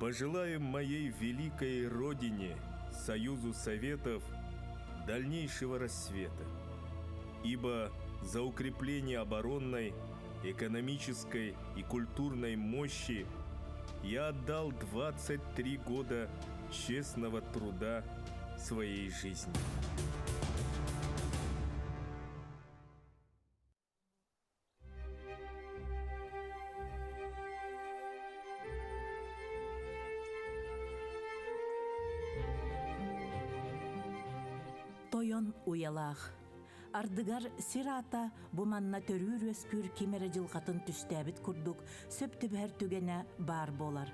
Пожелаем моей великой Родине, Союзу Советов, дальнейшего рассвета. Ибо за укрепление оборонной, экономической и культурной мощи я отдал 23 года честного труда своей жизни. Тойон уйалаах. Ардыгар сир аата бу манна төрүүр-үөскүүр ким эрэ дьылҕатын түстээбит курдук сөп түбэһэр түгэнэ баар буолар.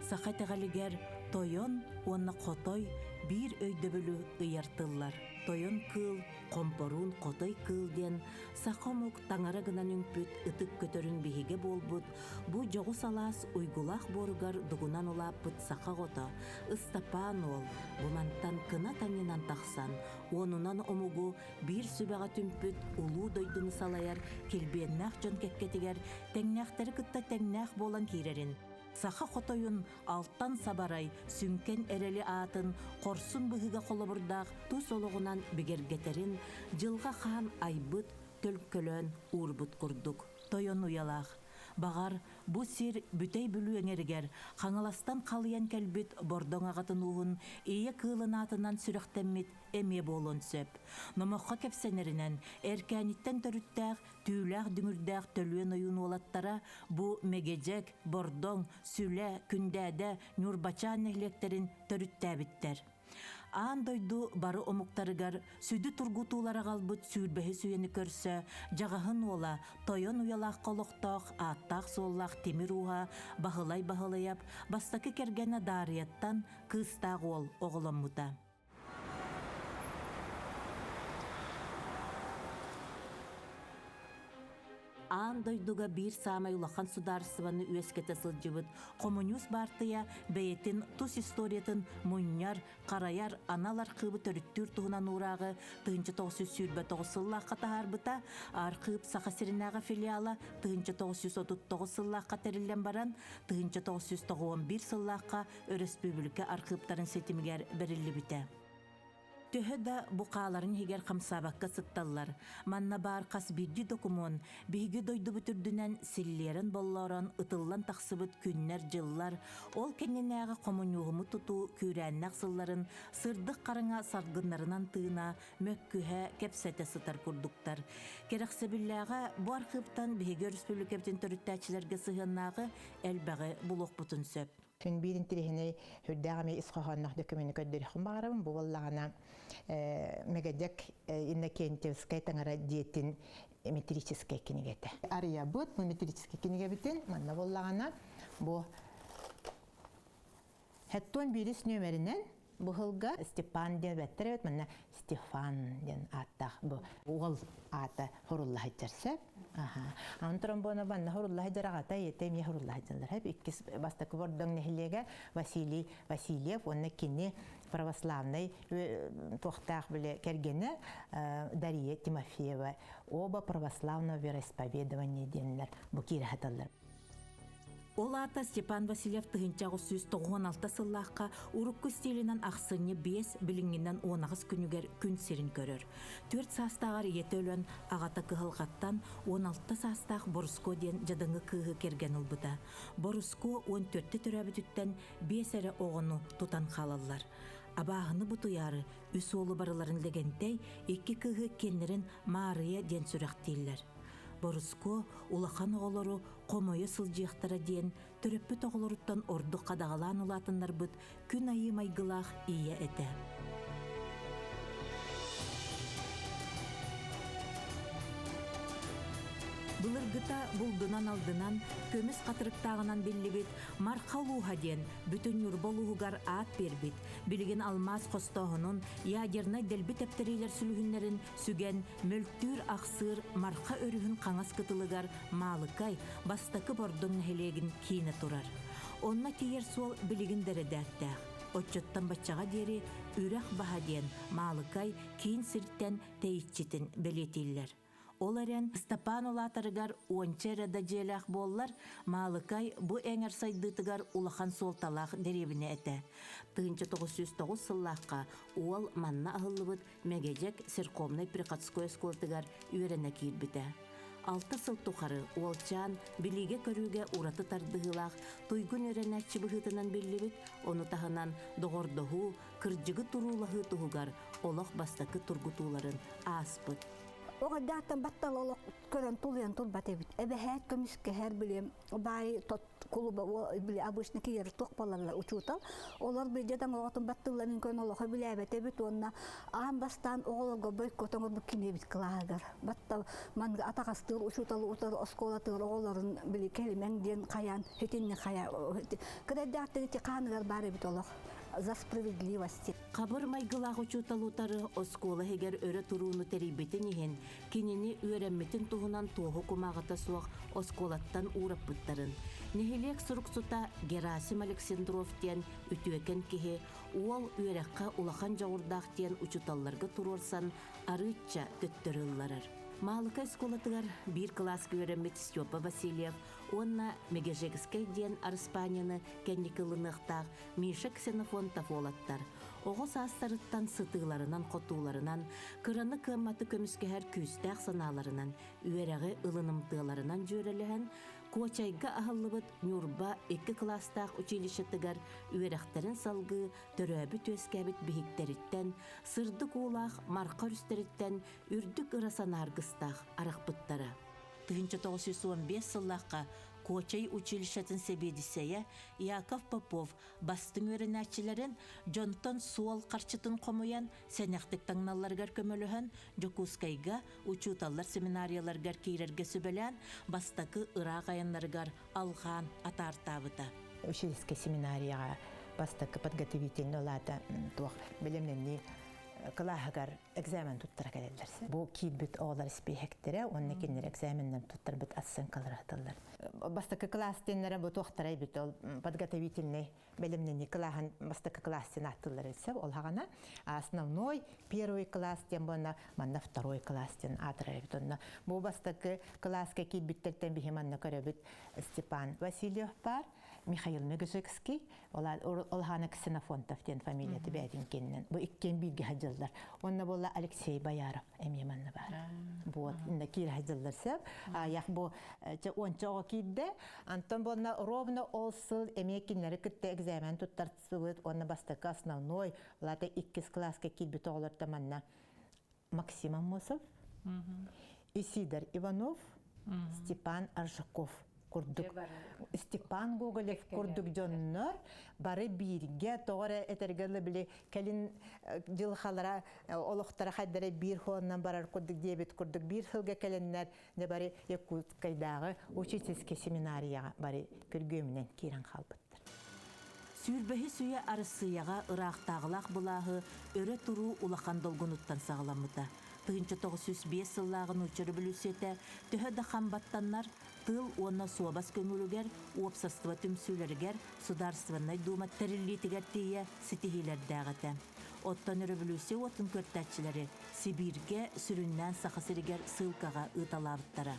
Саха итэҕэлигэр тойон уонна хотой биир өйдөбүлү ыйар тыллар. Тойон кыыл Хомпоруун хотой кыыл диэн саха омук таҥара гынан үҥпүт ытык көтөрүн биһигэ буолбут бу дьоҕус алаас уйгулаах буоругар дугунан улааппыт саха оҕото Ыстапаан уол бу мантан кынат анньынан тахсан уонунан омугу биир сүбэҕэ түмпүт улуу дойдуну салайар килбиэннээх дьон кэккэтигэр тэҥнээхтэри кытта тэҥнээх буолан киирэрин Саха хотойун Алтан Сабарай сүҥкэн эрэли аатын хорсун быһыыга холобурдаах тус олоҕунан бигэргэтэрин дьылҕа хаан айбыт, төлкөлөөн уурбут курдук. Тойон уйалаах. Баҕар, бу сир Бүтэй Бүлүү эҥэригэр Хаҥаластан халыйан кэлбит Бордоҥ аҕатын ууһун Ийэ кыылын аатынан сүрэхтэммит эмиэ буолуон сөп. Номоххо кэпсэнэринэн, Эркээниттэн төрүттээх Түүлээх дүҥүрдээх төлүөн ойуун уолаттара бу Мэгэдьэк, Бордоҥ, Сүлэ, Күндээдэ, Ньурбачаан нэһилиэктэрин төрүттээбиттэр. Аан дойду бары омуктарыгар сүдү тургутуулар аҕалбыт сүүрбэһис үйэни көрсө Дьаҕаһын уола Тойон уйалаахха олохтоох ааттаах-суоллаах тимир ууһа Баһылай Баһылайап бастакы кэргэнэ Даарыйаттан кыыстаах уол оҕоломмута. Аан дойдуга биир саамай улахан судаарыстыбаны үөскэтэ сылдьыбыт хомуньуус баартыйа бэйэтин тус историятын мунньар, харайар анал архыыбы төрүттүүр туһунан уурааҕы 1929 сыллаахха таһаарбыта. Архыып Саха сиринээҕи филиала 1939 сыллаахха тэриллэн баран, 1991 сыллаахха өрөспүүбүлүкэ архыыптарын ситимигэр бэриллибитэ. Төһө да бу хааларын иһигэр хамсаабакка сытталлар, манна баар хас биирдии докумуон биһиги дойдубут үрдүнэн силлиэрэн-боллоорон ытыллан тахсыбыт күннэр-дьыллар, ол кэннинээҕи хомуньууһуму тутуу күүрээннээх сылларын сырдык хараҥа саргыннарынан тыына, мөккүһэ, кэпсэтэ сытар курдуктар. Кэрэхсэбиллээҕэ бу архыыптан биһиги өрөспүүбүлүкэбитин төрүттээччилэргэ сыһыаннааҕы элбэҕи булуохпутун сөп. Күн биир интириэһинэй сүрдээх эмиэ ис хоһоонноох дөкүмүнү көрдөрүөхпүн баҕарабын. Бу буоллаҕына Мегадек Иннокентьевскай таҥара дьиэтин метрическэй кинигэтэ. Арыйабыт бу метрическэй кинигэбитин манна буоллаҕына бу Хеттон биирис нүөмэринэн Бу сылга Степан диэн эбэттэр эбит, манна Стефан диэн ааттаах бу уол аата хорулла сылдьар сөп. Аха. Аны тромбона манна хорулла сылдьар аҕата ийэтэ эмиэ хорулла сылдьаллар. Хэп иккис бастакы Бордоҥ нэһилиэгэ Василий Васильев уонна кини православнай туохтаах биле кэргэнэ Дария Тимофеева оба православного вероисповедования диэннэр бу киирэ саталлар. Ол аата Степан Васильев 1996 сыллаахха урукку стилинэн ахсынньы биэс, билиҥҥинэн 18 күнүгэр күн сирин көрөр. Түөрт саастааҕар ийэтэ өлөн, аҕата кыһалҕаттан 16 саастаах Боруско диэн дьадаҥы кыыһы кэргэн ылбыта. Боруско 14-тэ төрөөбүтүттэн биэс эрэ оҕону тутан хаалаллар. Абааһыны бутуйаары үс уолу барыларын Лэгэнтэй, икки кыыһы иккиэннэрин Маарыйа диэн сүрэхтииллэр. Боруско улахан оҕолору хомойо сылдьыахтара диэн төрөппүт оҕолоруттан ордук хадаҕалаан улаатыннарбыт күн айыы майгылаах ийэ этэ. Былыргыта булдунан-алдынан, көмүс хатырыктааҕынан биллибит Марха улууһа диэн бүтүн Ньурба улууһугар аат биэрбит, билигин алмаас хостооһунун, ядернай дэлби тэптэриилэр сүлүһүннэрин сүгэн Мөлтүүр-Ахсыыр Марха өрүһүн хаҥас кытылыгар Маалыкай, Бастакы Бордоҥ нэһилиэгин киинэ турар. Онно тиийэр суол билигин да эрэдээктээх. Оччоттон баччаҕа диэри Үрэх Баһа диэн Маалыкай киин сиртэн тэйиччитин бэлиэтииллэр. Ол эрэн Ыстапаан улаатарыгар уонча эрэ да дьиэлээх буоллар, Маалыкай бу эҥэр сайдыытыгар улахан суолталаах дэриэбинэ этэ. 1909 сыллаахха уол манна аһыллыбыт Мэгэдьэк церковнай-приходской оскуолатыгар үөрэнэ киирбитэ. Алта сыл тухары уолчаан билиигэ-көрүүгэ ураты тардыһыылаах туйгун үөрэнээччи быһыытынан биллибит, ону таһынан доҕордоһуу, кырдьыгы туруулаһыы туһугар олох бастакы тургутууларын ааспыт. Оҕойдаахтан баттал олох көрөн тулуйан турбат эбит. Эбэһээт көмүскэһэр били баай тот кулуба били обычно киэр туох буолаллар учуутал. Олор билдьэ да оҕотун баттылларын көрөн олохо билээбэт эбит уонна аан бастаан оҕолорго бойкот оҥорбут кини эбит кылааһыгар. Баттал манга атаҕастыыр учууталы утары оскуолатыгар оҕолорун били кэлимэҥ диэн хайаан хитинни хайа кыдайдаахтан ити хааныгар баар эбит олох за справедливость. Хабыр майгылаах учуутал утары оскуола иһигэр өрө турууну тэрийбитин иһин, кинини үөрэммитин туһунан туоһу кумааҕыта суох оскуолаттан уураппыттарын, нэһилиэк суруксута Герасим Александров диэн үтүөкэн киһи уол үөрэххэ улахан дьоҕурдаах диэн учууталларга туруорсан арыычча төттөрү ылларар. Маалыкай оскуолатыгар биир кылааска үөрэммит Степа Васильев уонна Мегежекскэй диэн Араспаанньаны кэнники ылыныахтаах Миша Ксенофонтов уолаттар оҕо саастарыттан сытыыларынан-хотууларынан, кыраны-кыамматы көмүскэһэр күүстээх санааларынан, үөрэҕи ылынымтыаларынан дьүөрэлэһэн, Куочайга аһыллыбыт Ньурба икки кылаастаах училищетыгар үөрэхтэрин салгыы төрөөбүт-үөскээбит биһиктэриттэн, сырдык уулаах Марха өрүстэриттэн үрдүк ыра санааргыстаах арахпыттара. 1915 сыллаахха Куочай училищетын сэбиэдиссэйэ Яков Попов бастыҥ үөрэнээччилэрин дьонтон суол харчытын хомуйан, сэнэхтик таҥналларыгар көмөлөһөн, Дьокуускайга учууталлар семинарияларыгар киирэргэ сүбэлээн, бастакы ыраах айаннарыгар алҕаан атаартаабыта. Учительскай семинарияҕа бастакы подготовительный улаата туох бэлэмнэнии кылааһыгар экзамен туттара кэлэллэр. Бу киирбит оҕолор испииһэктэрэ уонна кинилэр экзаменнан туттарбыт оценкалара сыталлар. Бастакы кылаас диэннэрэ бу туохтара эбит ол подготовительный бэлэмнэнии кылааһын бастакы кылаас диэн ааттыыллар эбит ол хаҕана основной первый класс диэн буонна манна второй класс диэн аатырар эбит онно бу бастакы кылааска киирбиттэртэн биһи манна көрөбүт Степан Васильев бар Михаил Мегежекский, Олхана Ксенофонтов диэн фамилияты бэйэтин кэннинэн. Бу иккиэн бииргэ сылдьаллар. Уонна буолла Алексей Бояров эмиэ манна баар. Вот, инна киирэ сылдьаллар сөп. Аях бу уонча оҕо киирдэ. Антон буолна ровно ол сыл эмиэ кинилэри кытта экзамен туттарсыбыт уонна бастакы основной, лата иккис класска киирбит оҕолорто манна Максим Аммосов, Исидор Иванов, Степан Аржаков курдук Степан Гоголев курдук дьоннор бары бииргэ тоҕо эрэ этэргэ дылы били кэлин дьылхалара олохторо хайдара биир хуоннан барар курдук диэбит курдук биир сылга кэлэннэр дьэ бары Якутскайдааҕы учительскай семинарияҕа бары күргүөмүнэн киирэн хаалбыттар. Сүүрбэһис үйэ Арассыыйаҕа ыраахтааҕылаах былааһы өрө туруу улахан долгунуттан саҕаламмыта. 1905 сыллааҕы нуучча революцията төһө да хам баттаннар, тыыл уонна суобас көҥүлүгэр, уопсастыба түмсүүлэригэр, Судаарыстыбаннай Дуума тэриллиитигэр тиийэ ситиһиилэрдээх этэ. Оттон өрөбүлүүссүйэ уотун көртөөччүлэри Сибииргэ, сүрүннээн Саха сиригэр сыылкаҕа ыыталаабыттара.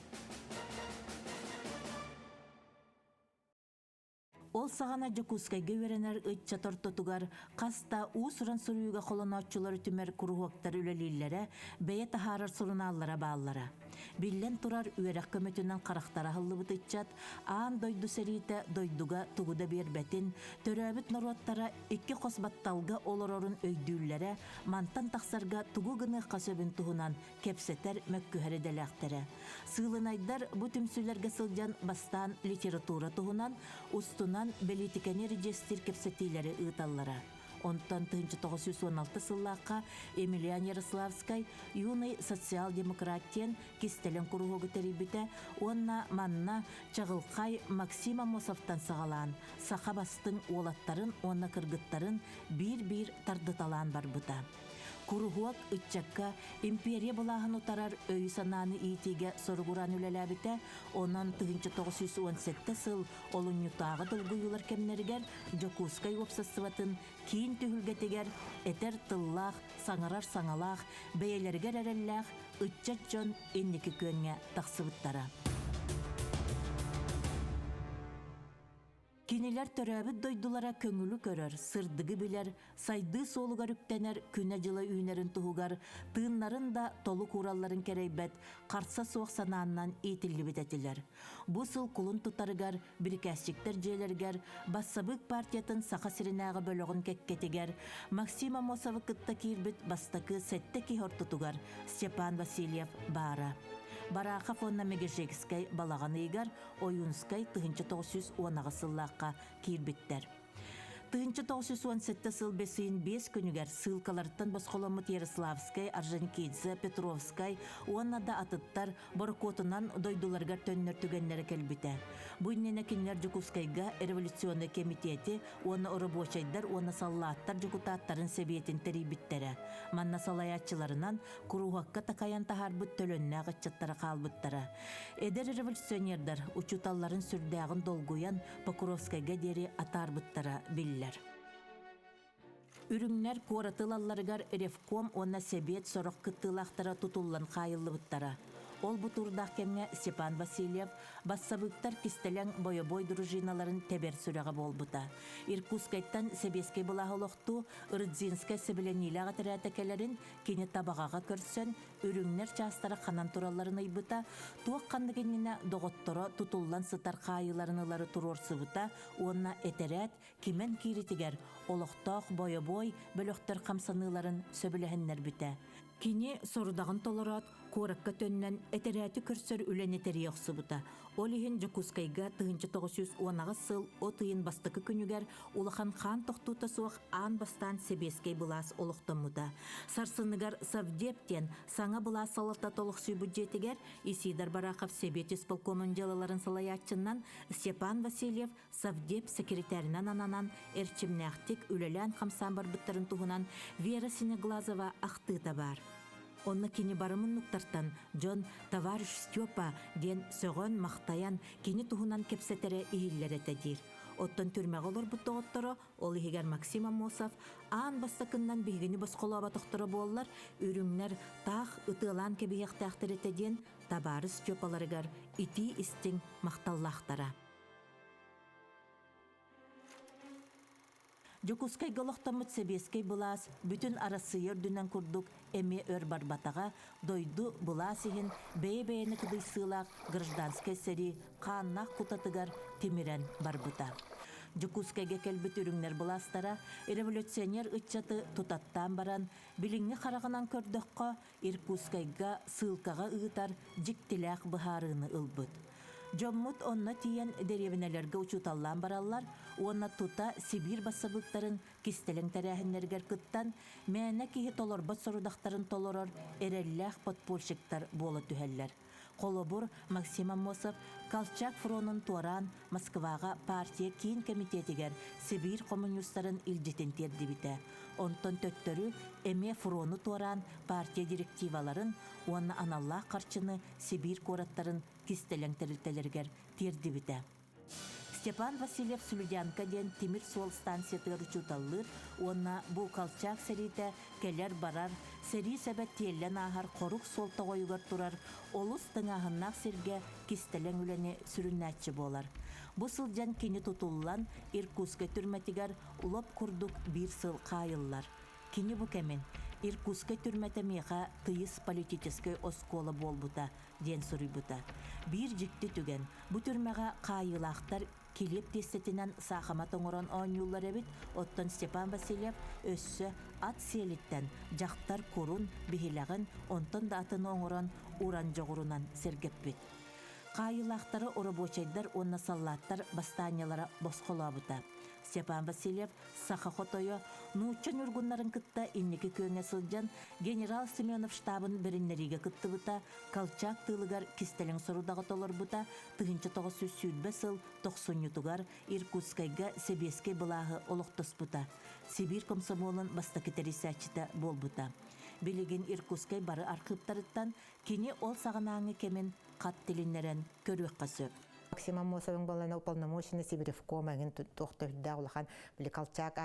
Ол саҕана Дьокуускайга үөрэнэр ыччат ортотугар хас да уус-уран суруйууга холонооччулары түмэр куруһуоктар үлэлииллэрэ, бэйэ таһаарар сурунааллара бааллара. Биллэн турар, үөрэх көмөтүнэн харахтара аһыллыбыт ыччат аан дойду сэриитэ дойдуга тугу да биэрбэтин, төрөөбүт норуоттара икки хос батталга олорорун өйдүүллэрэ, мантан тахсарга тугу гыныахха сөбүн туһунан кэпсэтэр, мөккүһэр идэлээхтэрэ. Сыылынайдар бу түмсүүлэргэ сылдьан бастаан литература туһунан, устунан бэлиитикэни эридьиэстиир кэпсэтиилэри ыыталлара. Онтон 1916 сыллаахха Емельян Ярославскай «Юный социал-демократ» диэн кистэлэҥ куруһуогу тэрийбитэ уонна манна чаҕылхай Максим Аммосовтан саҕалаан саха бастыҥ уолаттарын уонна кыргыттарын биир-биир тардыталаан барбыта. Куруһуок ыччакка империя былааһын утарар өйү-санааны иитиигэ соругуран үлэлээбитэ, онон 1917 сыл олунньутааҕы долгуйуулар кэмнэригэр Дьокуускай уопсастыбатын киин түһүлгэтигэр этэр тыллаах, саҥарар саҥалаах, бэйэлэригэр эрэллээх ыччат дьон инники күөҥҥэ тахсыбыттара. Кинилэр төрөөбүт дойдулара көҥүлү көрөр, сырдыгы билэр, сайдыы суолугар үктэнэр күнэ-дьыла үүнэрин туһугар тыыннарын да толук ууралларын кэрэйбэт харса суох санааннан иитиллибит этилэр. Бу сыл кулун тутарыгар бирикээсчиктэр дьиэлэригэр Бассабыык партиятын Саха сиринээҕи бөлөҕүн кэккэтигэр Максим Аммосовы кытта киирбит бастакы сэттэ киһи ортотугар Степан Васильев баара. Барахов уонна Мегежекскэй балаҕан ыйыгар Ойуунскай 1918 сыллаахха киирбиттэр. 1917 сыл бэсиин биэс күнүгэр ссылкаларыттан босхоломмут Ярославскай, Орджоникидзе, Петровскай уонна да атыттар борокуотунан дойдуларыгар төннөр түгэннэрэ кэлбитэ. Бу иннинэ кинилэр Дьокуускайга революционнай кэмитиэти уонна оробуочайдар уонна саллааттар дьокутааттарын сэбиэтин тэрийбиттэрэ. Манна салайааччыларынан куруһуокка такайан таһаарбыт төлөннөөх ыччаттара хаалбыттара. Эдэр революционердар учууталларын сүрдээҕин долгуйан Покровскайга диэри атаарбыттара биллэр. Үрүҥнэр куораты ылалларыгар Ревком уонна Сэбиэт сорох кыттыылаахтара тутуллан хаайыллыбыттара. Ол бутуурдаах кэмҥэ Степан Васильев бассабыыктар кистэлэҥ бойобуой дружиналарын тэбэр сүрэҕэ буолбута. Иркутскайтан сэбиэскэй былааһы олохтуу Рыдзинскай сэбилэниилээх этэрээтэ кэлэрин кини Табаҕаҕа көрсөн үрүҥнэр чаастара ханан туралларын ыйбыта, туох ханнык иннинэ доҕотторо тутуллан сытар хаайыыларын ылары туруорсубута уонна этэрээт кимэн кииритигэр олохтоох бойобуой бөлөхтөр хамсаныыларын сөбүлэһиннэрбитэ. Кини сорудаҕын толороот, куоракка төннөн этэрээти көрсөр үлэни тэрийэ охсубута. Ол иһин Дьокуускайга 1918 сыл от ыйын бастакы күнүгэр улахан хаан тохтуута суох аан бастаан сэбиэскэй былаас олохтоммута. Сарсыныгар Совдеп диэн саҥа былаас салалтата олохсуйбут дьиэтигэр Исидор Барахов Сэбиэт исполкомун дьыалаларын салайааччынан Степан Васильев Совдеп секретарынан ананан эрчимнээхтик үлэлээн-хамсаан барбыттарын туһунан Вера Синеглазова ахтыыта баар. Онно кини бары муннуктартан дьон «Товарищ Степа» диэн сөҕөн-махтайан кини туһунан кэпсэтэрэ иһиллэр этэ диир. Оттон түрмэҕэ олорбут доҕотторо, ол иһигэр Максим Аммосов, аан бастакыннан биһигини босхолооботохторо буоллар, үрүҥнэр таах ытыалаан кэбиһиэхтээхтэр этэ диэн табаарыс Степаларыгар итии-истиҥ махталлаахтара. Дьокуускайга олохтоммут сэбиэскэй былаас бүтүн Арассыыйа үрдүнэн курдук эмиэ өр барбатаҕа, дойду былаас иһин бэйэ-бэйэни кыдыйсыылаах гражданскай сэрии хааннаах кутатыгар тимирэн барбыта. Дьокуускайга кэлбит үрүҥнэр былаастара революционер ыччаты тутаттаан баран, билиҥҥи хараҕынан көрдөххө, Иркутскайга сыылкаҕа ыытар дьиктилээх быһаарыыны ылбыт. Дьоммут онно тиийэн дэриэбинэлэргэ учууталлаан бараллар уонна тута Сибиир бассабыыктарын кистэлэҥ тэрээһиннэригэр кыттан, мээнэ киһи толорбот сорудахтарын толорор эрэллээх подпольщиктар буола түһэллэр. Холобур, Максим Аммосов Колчак фронун туораан Москваҕа партия киин кэмитиэтигэр Сибиир хомуньуустарын илдьитин тиэрдибитэ. Онтон төттөрү эмиэ фрону туораан партия директиваларын уонна аналлаах харчыны Сибиир куораттарын кистэлэҥ тэрилтэлэригэр тиэрдибитэ. Степан Васильев Слюдянка диэн тимир суол станциятыгар учууталлыыр уонна бу Колчак сэриитэ кэлэр-барар, сэрии сэбэ тиэллэн ааһар хорук суол тоҕойугар турар олус тыҥааһыннаах сиргэ кистэлэҥ үлэни сүрүннээччи буолар. Бу сылдьан кини тутуллан Иркутскай түрмэтигэр лоп курдук биир сыл хаайыллар. Кини бу кэмин Иркутскай түрмэтэ миэхэ тыйыс политическай оскуола буолбута диэн суруйбута. Биир дьикти түгэн, бу түрмэҕэ хаайыылаахтар килиэп тиэстэтинэн саахымат оҥорон оонньууллар эбит, оттон Степан Васильев өссө ат сиэлиттэн дьахтар курун, биһилэҕин, онтон да атыны оҥорон уран дьоҕурунан сэргэппит. Хаайыылаахтары оробуочайдар уонна саллааттар бастаанньалара босхолообута. Степан Васильев саха хотойо нуучча ньургуннарын кытта инники күөҥҥэ сылдьан генерал Семенов штабын бэриннэриигэ кыттыбыта, Колчак тыылыгар кистэлэҥ сорудаҕы толорбута, 1920 сыл тохсунньутугар Иркутскайга сэбиэскэй былааһы олохтоспута, Сибиир комсомолун бастакы тэрийсээччитэ буолбута. Билигин Иркутскай бары архыыптарыттан кини ол саҕанааҥҥы кэмин хат тилиннэрэн көрүөххэ сөп. Максим Аммосовың балана уполномоченный Сибиревком эҥин туох төрдээх улахан били Колчак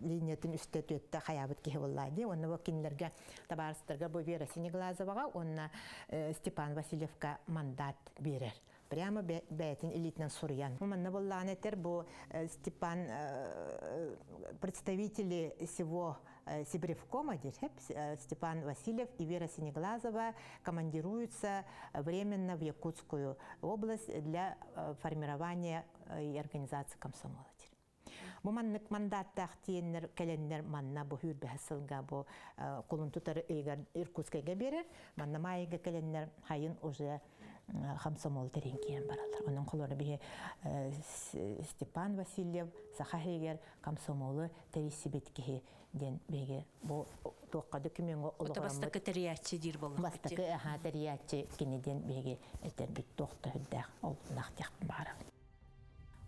линиятын үстэ түөттэ хайаабыт киһи буоллаа дии. Онно бу кинилэргэ табаарыстарга бу Вера Синеглазоваҕа уонна Степан Васильевка мандат биэрэр. Прямо бэйэтин илиитинэн суруйан. Манна буоллаҕына этэр бу Степан представители всего Сибиревкома Степан Васильев и Вера Синеглазова командируются временно в Якутскую область для формирования и организации комсомола. Бу маннык мандаттаах тиэннэр кэлэннэр манна бу хүрбэһэ сылга бу кулун тутар ыйыгар Иркутскайга берер, манна маайга кэлэннэр хайын уже комсомол тэрин киэн баралар. Онон холоро биһи Степан Васильев саха иһигэр комсомолу тэрийсибит киһи диэн биһиги бу туохха докумеҥҥа олоҕураммыт бастакы тэрийээччи диир буоллахпыт. Бастакы аха тэрийээччи кини диэн биһиги этэрбит туох да үрдээх олуннах диэхпин баҕарабын.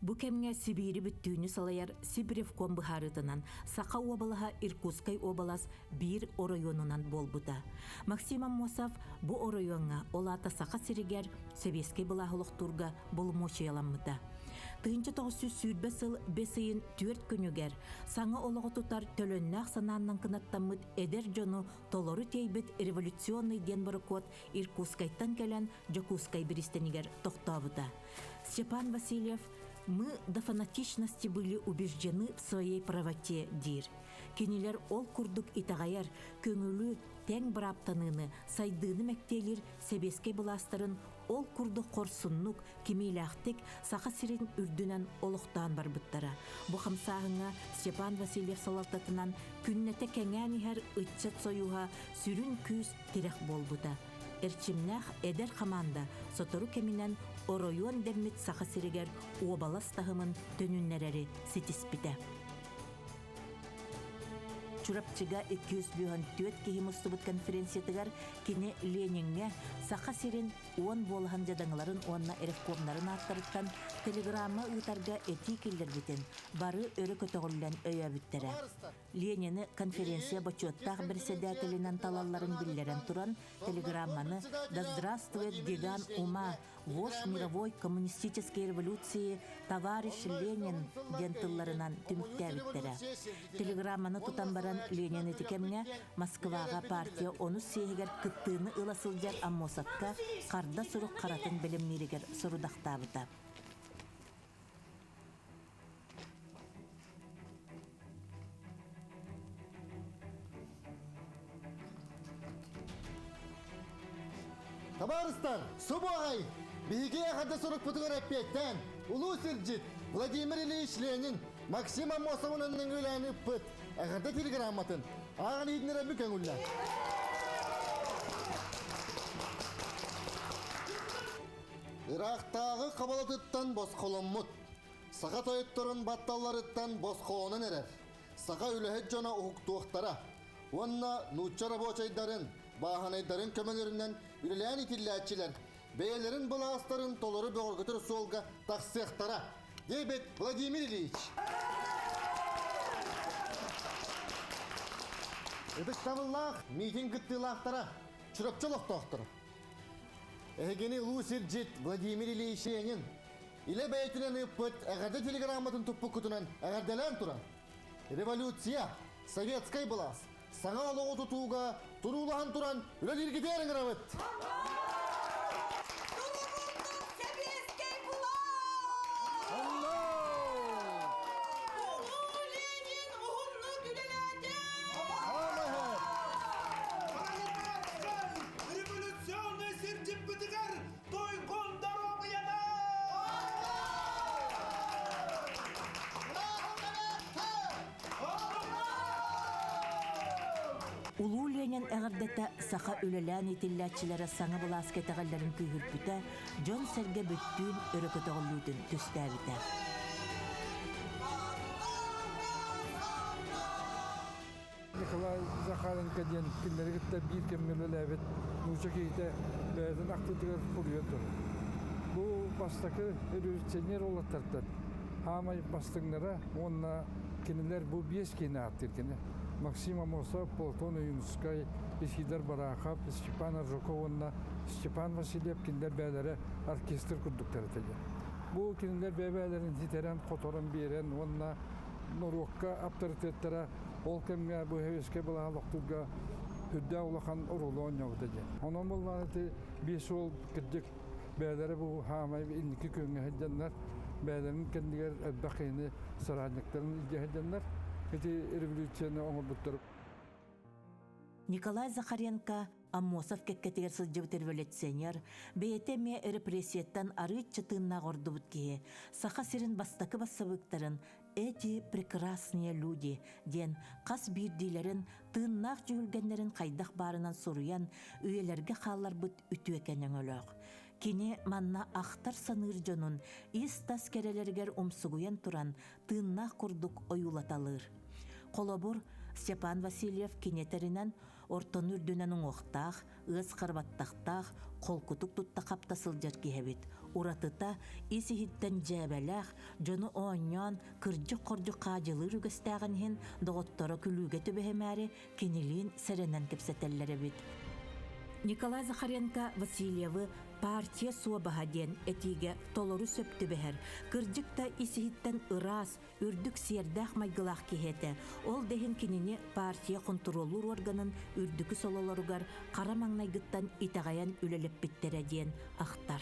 Бу кэмҥэ Сибиири бүттүүнү салайар Сибревком быһаарыытынан Саха уобалаһа Иркутскай уобалас биир оройуонунан буолбута. Максим Аммосов бу оройуоҥҥа, ол аата Саха сиригэр, сэбиэскэй былааһы олохтуурга боломуочуйаламмыта. 1920 сыл бэс ыйын түөрт күнүгэр саҥа олоҕу тутар төлөннөөх санааннан кынаттаммыт эдэр дьону толору тиэйбит революционный диэн борокуот Иркутскайтан кэлэн Дьокуускай бириистэнигэр тохтообута. Степан Васильев «Мы до фанатичности были убеждены в своей правоте» диир. Кинилэр ол курдук итэҕэйэр, көҥүлү, тэҥ бырааптаныыны, сайдыыны мэктиэлиир сэбиэскэй былаастарын ол курдук хорсуннук, кимиилээхтик Саха сирин үрдүнэн олохтоон барбыттара. Бу хамсааһыҥҥа Степан Васильев салалтатынан күннэтэ кэҥээн иһэр ыччат сойууһа сүрүн күүс тирэх буолбута. Эрчимнээх эдэр хамаанда сотору кэминэн оройуон дэммит Саха сиригэр уобалас таһымын төнүннэрэри ситиспитэ. Чурапчыга 254 киһи мустубут конференциятыгар кини Лениҥҥэ Саха сирин уон буолаһын дьадаҥыларын уонна ревкомнарын ааттарыттан телеграмма ыытарга этии киллэрбитин бары өрө көтөҕүллэн өйөөбүттэрэ. Ленини конференция бочуоттаах председателинэн талалларын биллэрэн туран, телеграмманы «Да здравствует гигант ума, вождь мировой коммунистической революции, товарищ Ленин» диэн тылларынан түмүктээбиттэрэ. Телеграмманы тутан баран Ленин ити кэмҥэ Москваҕа партия онус съеһигэр кыттыыны ыла сылдьар Аммосовка харда сурук харатын бэлэмнииригэр сорудахтаабыта. Табаарыстар, субу аҕай биһиги эҕэрдэ сурукпутугар эппиэттээн, улуу сирдьит Владимир Ильич Ленин Максим Аммосовын ынныҥ ыппыт эҕэрдэ телеграмматын ааҕан иһитиннэрэрбин көҥүллээн. Ыраахтааҕы хабалатыттан босхоломмут, саха тойотторун батталларыттан босхолонон эрэр, саха үлэһит дьоно уһуктуохтара уонна нуучча рабочайдарын, бааһынайдарын көмөлөрүнэн үлэлээн итиллээччилэр бэйэлэрин былаастарын толору бөҕөргөтөр суолга тахсыахтара, диэбит Владимир Ильич. Ытыктабыллаах миитин кыттыылаахтара, Чурапчы олохтоохторо. Эһигини улуу сирдьит Владимир Ильич Ленин илэ бэйэтинэн ыыппыт эҕэрдэ телеграмматын туппуккутунан эҕэрдэлээн туран, революция, советскай былаас, саҥа олоҕу тутууга туруулаһан туран үлэлииргитигэр ыҥырабыт! Сэбиэскэй былаас! Улуу Ленин уһуннук үлэлээтэ! Революционный сирдьиппитигэр туйгун доруобуйаны! Улуу Ленин эҕэрдэтэ саха үлэлээн иитиллээччилэрэ саҥа былааска итэҕэллэрин күүһүрпүтэ, дьон-сэргэ бүттүүн өрө көтөҕүллүүтүн түстээбитэ. Николай Захаренко диэн кинилэри кытта биир кэмҥэ үлэлээбит нуучча киһитэ бэйэтин ахтыытыгар суруйан турар. Бу бастакы революционер уолаттартан хаамай бастыҥнара уонна кинилэр бу биэс киһини ааттыыр кини. Максим Амосов, Платон Ойуунускай, Исидор Барахов, Степан Аржаков уонна Степан Васильев кинилэр бэйэлэрэ оркестр курдуктар этэ диэн. Бу кинилэр бэйэ-бэйэлэрин ситэрэн-хоторон биэрэн уонна норуокка аптарытыаттара ол кэмҥэ бу сэбиэскэй былааһы олохтуурга үрдээх улахан оруолу оонньообута диэн. Онон буоллаҕына ити биир суол кырдьык бэйэлэрэ бу хаамай инники күөҥҥэ сылдьаннар, бэйэлэрин кэннигэр элбэх киһини соратниктарын илдьэ сылдьаннар ити революцияны оҥорбуттар. Николай Захаренко Аммосов кэккэтигэр сылдьыбыт революционер, бэйэтэ эмиэ репрессияттан арыычча тыыннаах ордубут киһи, Саха сирин бастакы бассабыыктарын «Эти прекрасные люди» диэн хас биирдиилэрин тыыннаах дьүһүлгэннэрин хайдах баарынан суруйан, үйэлэргэ хаалларбыт үтүөкэн өҥөлөөх. Кини манна ахтар-саныыр дьонун ис-тас кэрэлэригэр умсугуйан туран тыыннаах курдук ойуулаталыыр. Холобур, Степан Васильев кини этэринэн, ортону үрдүнэн уҥуохтаах, ыас харбаттахтаах, холкутук тутта-хапта сылдьар киһи эбит. Уратыта ис-иһиттэн дьээбэлээх, дьону оонньоон, кырдьык-хордьук хаадьылыыр үгэстээҕин иһин доҕотторо күлүүгэ түбэһимээри кинилиин сэрэнэн кэпсэтэллэр эбит. Николай Захаренко Васильевы партия суобаһа диэн этиигэ толору сөп түбэһэр, кырдьык да ис-иһиттэн ыраас, үрдүк сиэрдээх майгылаах киһи этэ. Ол да иһин кинини партия хонтуруоллуур уорганын үрдүкү сололоругар хара маҥнайгыттан итэҕэйэн үлэлэппиттэрэ диэн ахтар.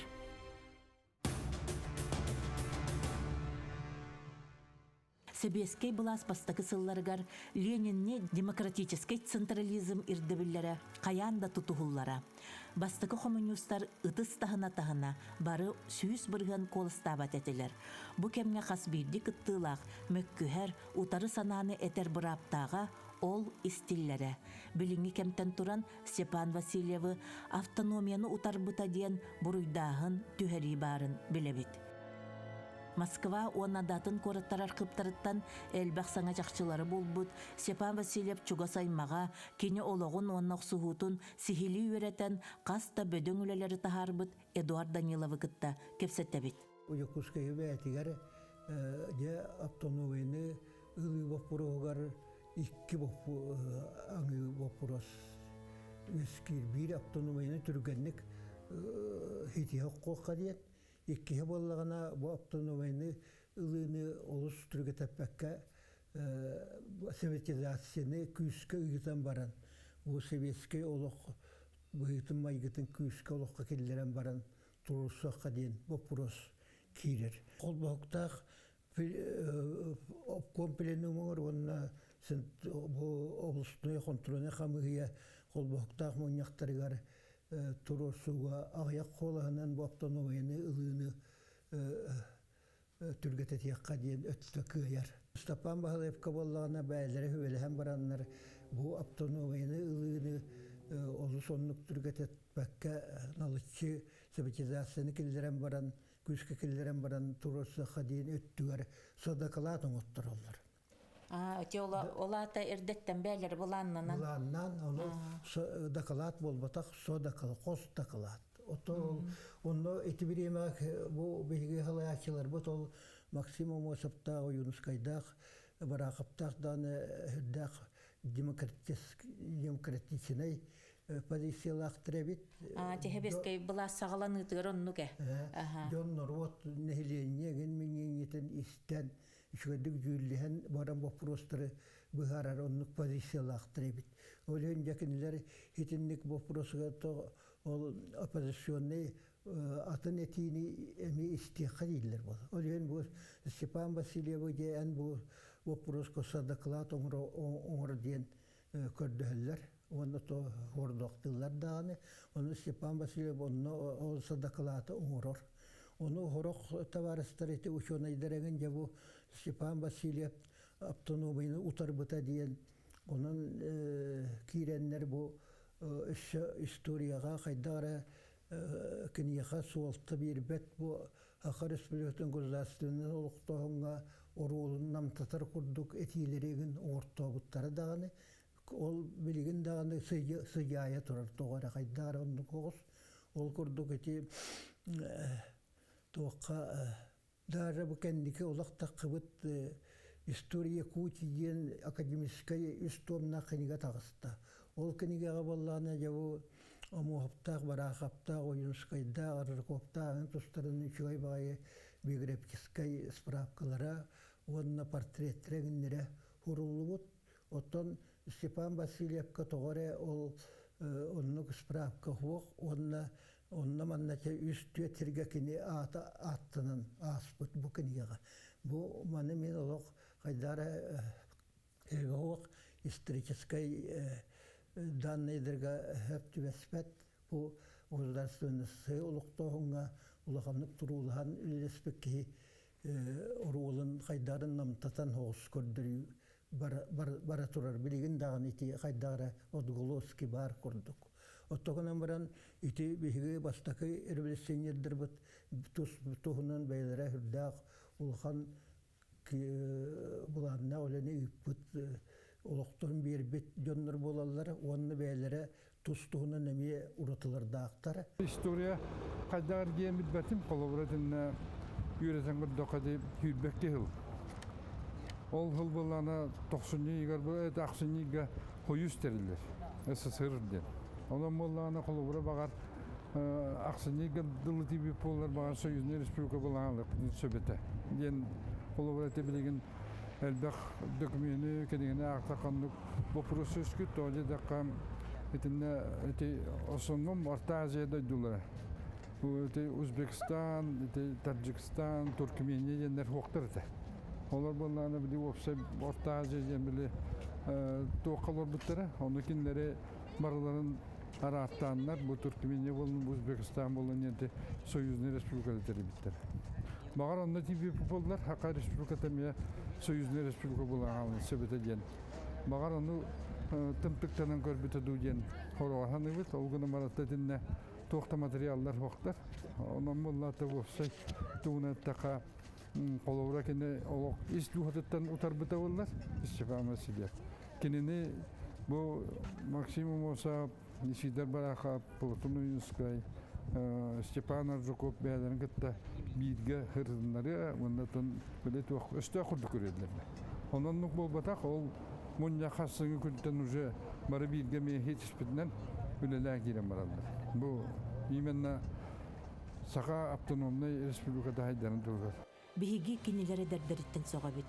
Сэбиэскэй былаас бастакы сылларыгар Ленинни демократическай централизм ирдэбиллэрэ хайаан да тутуһуллара. Бастакы хомуньуустар ытыс таһына-таһына бары 100% куоластаабат этилэр. Бу кэмҥэ хас биирдии кыттыылаах мөккүһэр, утары санааны этэр бырааптааҕа ол истиллэрэ. Билиҥҥи кэмтэн туран Степан Васильевы автономияны утарбыта диэн буруйдааһын, түһэрии баарын билэбит. Москва уонна да атын куораттар архыыптарыттан элбэх саҥа чахчылары булбут Степан Васильев чугас аймаҕа, кини олоҕун уонна охсуһуутун сиһилии үөрэтэн хас да бөдөҥ үлэлэри таһаарбыт Эдуард Даниловы кытта кэпсэтэбит. Дьокуускайы бэйэтигэр дьэ автономияны ылыы боппуруоһугар икки аҥыы боппуруос үөскүүр. Биир автономияны түргэнник ситиһэ оххуохха диэн, Иккиһэ буоллаҕына, бу автономияны ылыыны олус түргэтэппэккэ советизацияны күүскэ ыытан баран, бу советскай олох быһыытын-майгытын күүскэ олоххо киллэрэн баран туруорсуохха диэн боппуруос киирэр. Холбоһуктаах обком пленумугар уонна бу областной хонтуруонай хамыыһыйа холбоһуктаах мунньахтарыгар туруорсууга аҕыйах куолаһынан бу автономияны ылыыны түргэтэтиэххэ диэн өттө кыайар. Степан Баһылаевка буоллаҕына бэйэлэрэ сүбэлэһэн бараннар бу автономияны ылыыны олус оннук түргэтэппэккэ налыччы советизацияны киллэрэн баран күүскэ киллэрэн баран туруорсуохха диэн өттүгэр содакалаат оҥоттороллор. Ити ол аата эрдэттэн бээлэри былааннанан. Былааннаан, ону дакылаат буолбатах, со дакылаат, хос дакылаат. Ото онно ити бириэмэҕэ бу биһиги халайааччыларбыт ол Максим Амосовтаах, Ойуунускайдаах, Бараахаптаах даҕаны үрдээх демократичнай позициялаахтар эбит. Тэһэбэскэй былаас саҕаланыытыгар оннук э. Дьон норуот нэһилиэнньэ эгин минньиҥҥитин истэн үчүгэйдик дьүүллэһэн баран боппуруостары быһаарар оннук позициялаахтар эбит. Ол иһин дьэ кинилэр итинник боппуруосугар ол оппозиционнай атын этиини эмиэ истиэххэ дииллэр буолар. Ол иһин бу Степан Васильевы дьэ эн бу боппуруоска доклад оҥоро диэн көрдөһөллөр уонна то хордохтууллар даҕаны. Ону Степан Васильев онно ол дакылааты оҥорор. Ону сорох табаарыстар ити учуонайдар эҥин дьэ бу Степан Васильев автономияны утарбыта диэн онон киирэннэр бу өссө историяҕа хайдах эрэ киниэхэ суолта биэрбэт бу Саха Республикатын государственнай олохтооһуҥҥа оруолун намтатар курдук этиилэри игин оҥортообуттара даҕаны ол билигин даҕаны сыдьаайа турар тоҕо эрэ хайдах эрэ оннук оҕус ол курдук ити туохха даже бу кэнники олох таххыбыт история Якутии диэн академическай үс томнаах кинигэ таҕыста ол кинигэҕэ буоллаҕына дьэ бу. Омуоһуптаах, Бараахаптаах, Ойуунускайдаах, Аржаковтаах тустарын үчүгэй баҕайы биографическай справкалара уонна портреттэрэ эҥиннэрэ суруллубут. Оттон Степан Васильевка тоҕо эрэ ол оннук справка суох уонна онно манна үс-түөрт сиргэ кини аата ааттанан ааспыт бу кинигэҕэ. Бу маны мин олох хайдах эрэ суох историческай данныйдарга сөп түбэспэт бу государственности олохтооһуҥҥа улаханнык туруулаһан үлэлэспит киһи оруолун хайдарын намтатан соҕус көрдөрүү бара турар. Билигин даҕаны ити хайдах эрэ отголоски баар курдук. Оттогунан баран ити биһиги бастакы революционердарбыт тус туһунан бэйэлэрэ сүрдээх улахан былааннаах үлэни ыыппыт олохторун биэрбит дьоннор буолаллар уонна бэйэлэрэ тус туһунан эмиэ уратылардаахтар. История хайдах эргийэн билбэтим, холобура итиннэ үөрэтэн көрдөххө ити сүүрбэкки сыл. Ол сыл былаана тохсунньу ыйыгар это ахсынньы ыйга хойус тэриллэр, СССР диэн. Онон буоллаҕына холобура баҕар ахсынньы ыйга дылы тиийбит буоллар баҕар союзнай республика былаанылыахпытын сөп этэ диэн холобура ити билигин элбэх документы кинигэни аахтахха оннук боппуруос үөскүүр. Тоҕо диэтэххэ, итиннэ ити основном Орто Азия дойдулара. Ити Узбекистан, ити Таджикистан, Туркмения диэннэр суохтар этэ. Олор буоллаҕына били уопсай Орто Азия диэн били туохха олорбуттара. Ону кинилэри барыларын араартааннар бу Туркмения буоллун, Узбекистан буоллун диэн союзный республикада тэрийбиттэр. Баҕар онно тиийбит буоллар, Саха республиката эмиэ союзный республика буолан сөп этэ диэн. Баҕар ону тымтыктанан көрбүтэ дуу диэн хороҕо саныыбыт. Ол гынан баран итиннэ туох да материаллар суохтар. Онон буоллаата уопсай тугунан эттэххэ холобура кини олох ис дууһатыттан утарбыта буоллар Степан Васильев. Кинини бу Максим Амосов, Исидор Барахов, Платон Ойуунскай, Степан Аржаков бэйэлэрин кытта бииргэ сырытыннарыа уонна били туох өстөөх курдук көрүөллэр. Онон буолбатах, ол мунньах хассыҥы күнтэн уже бары бииргэ эмиэ түспүтүнэн үлэлээн киирэн бараллар. Бу именно Саха автономнай республиката хайдарын туһугар. Биһиги кинилэр эдэрдэриттэн сөҕөбүт.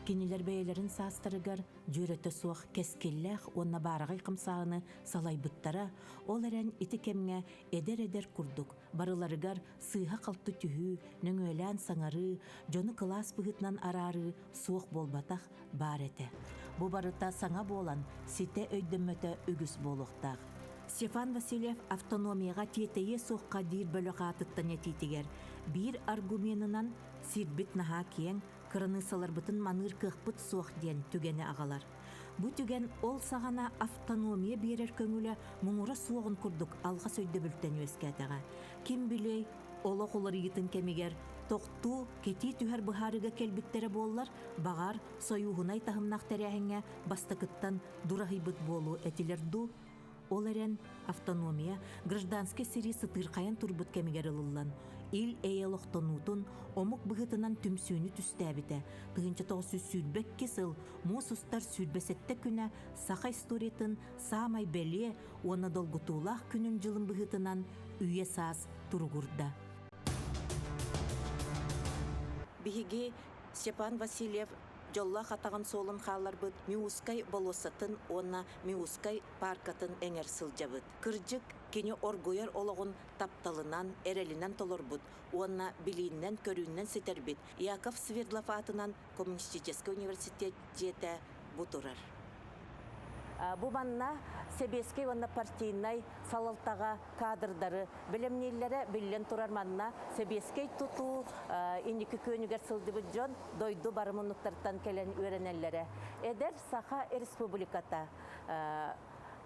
Кинилэр бэйэлэрин саастарыгар дьүөрэтэ суох кэскиллээх уонна баараҕай хамсааһыны салайбыттара, ол эрэн ити кэмҥэ эдэр-эдэр курдук барыларыгар сыыһа-халты түһүү, нөҥүөлээн саҥарыы, дьону кылаас быһыытынан араарыы суох буолбатах баар этэ. Бу барыта саҥа буолан, ситэ өйдөммөтө үгүс буолуохтаах. Степан Васильев автономияҕа тиэтэйиэ суохха диир бөлөх аатыттан этиитигэр биир аргуменынан сирбит наһаа киэҥ, кыраныыссаларбытын маныыр кыахпыт суох диэн түгэни аҕалар. Бу түгэн ол саҕана автономия биэрэр көҥүлэ муҥура суоҕун курдук алҕас өйдөбүлтэн үөскээтэҕэ. Ким билиэй, олох уларыйыытын кэмигэр тохтуу, кэтии түһэр быһаарыыга кэлбиттэрэ буоллар, баҕар, сойууһунай таһымнаах тэрээһиҥҥэ бастакыттан дураһыйбыт буолуо этилэр дуу? Ол эрэн, автономия гражданскай сэрии сытыырхайан турбут кэмигэр ылыллан, ил-эйэ олохтонуутун, омук быһыытынан түмсүүнү түстээбитэ. 1922 сыл муус устар 27 күнэ саха историятын саамай бэлиэ уонна долгутуулаах күнүн-дьылын быһыытынан үйэ-саас туругурда. Биһиги Степан Васильев дьоллоох атаҕын суолун хаалларбыт Миусскай болуоссатын уонна Миусскай пааркатын эҥэр сылдьабыт. Кырдьык, кини оргуйар олоҕун тапталынан, эрэлинэн толорбут уонна билииннэн-көрүүннэн ситэрбит Яков Свердлов аатынан Коммунистическай университет дьиэтэ бу турар. Бу манна сэбиэскэй уонна партийнай салалтаҕа кадрдары бэлэмнииллэрэ биллэн турар манна сэбиэскэй тутуу инники күөнүгэр сылдьыбыт дьон дойду бары муннуктарыттан кэлэн үөрэнэллэрэ. Эдэр Саха Республиката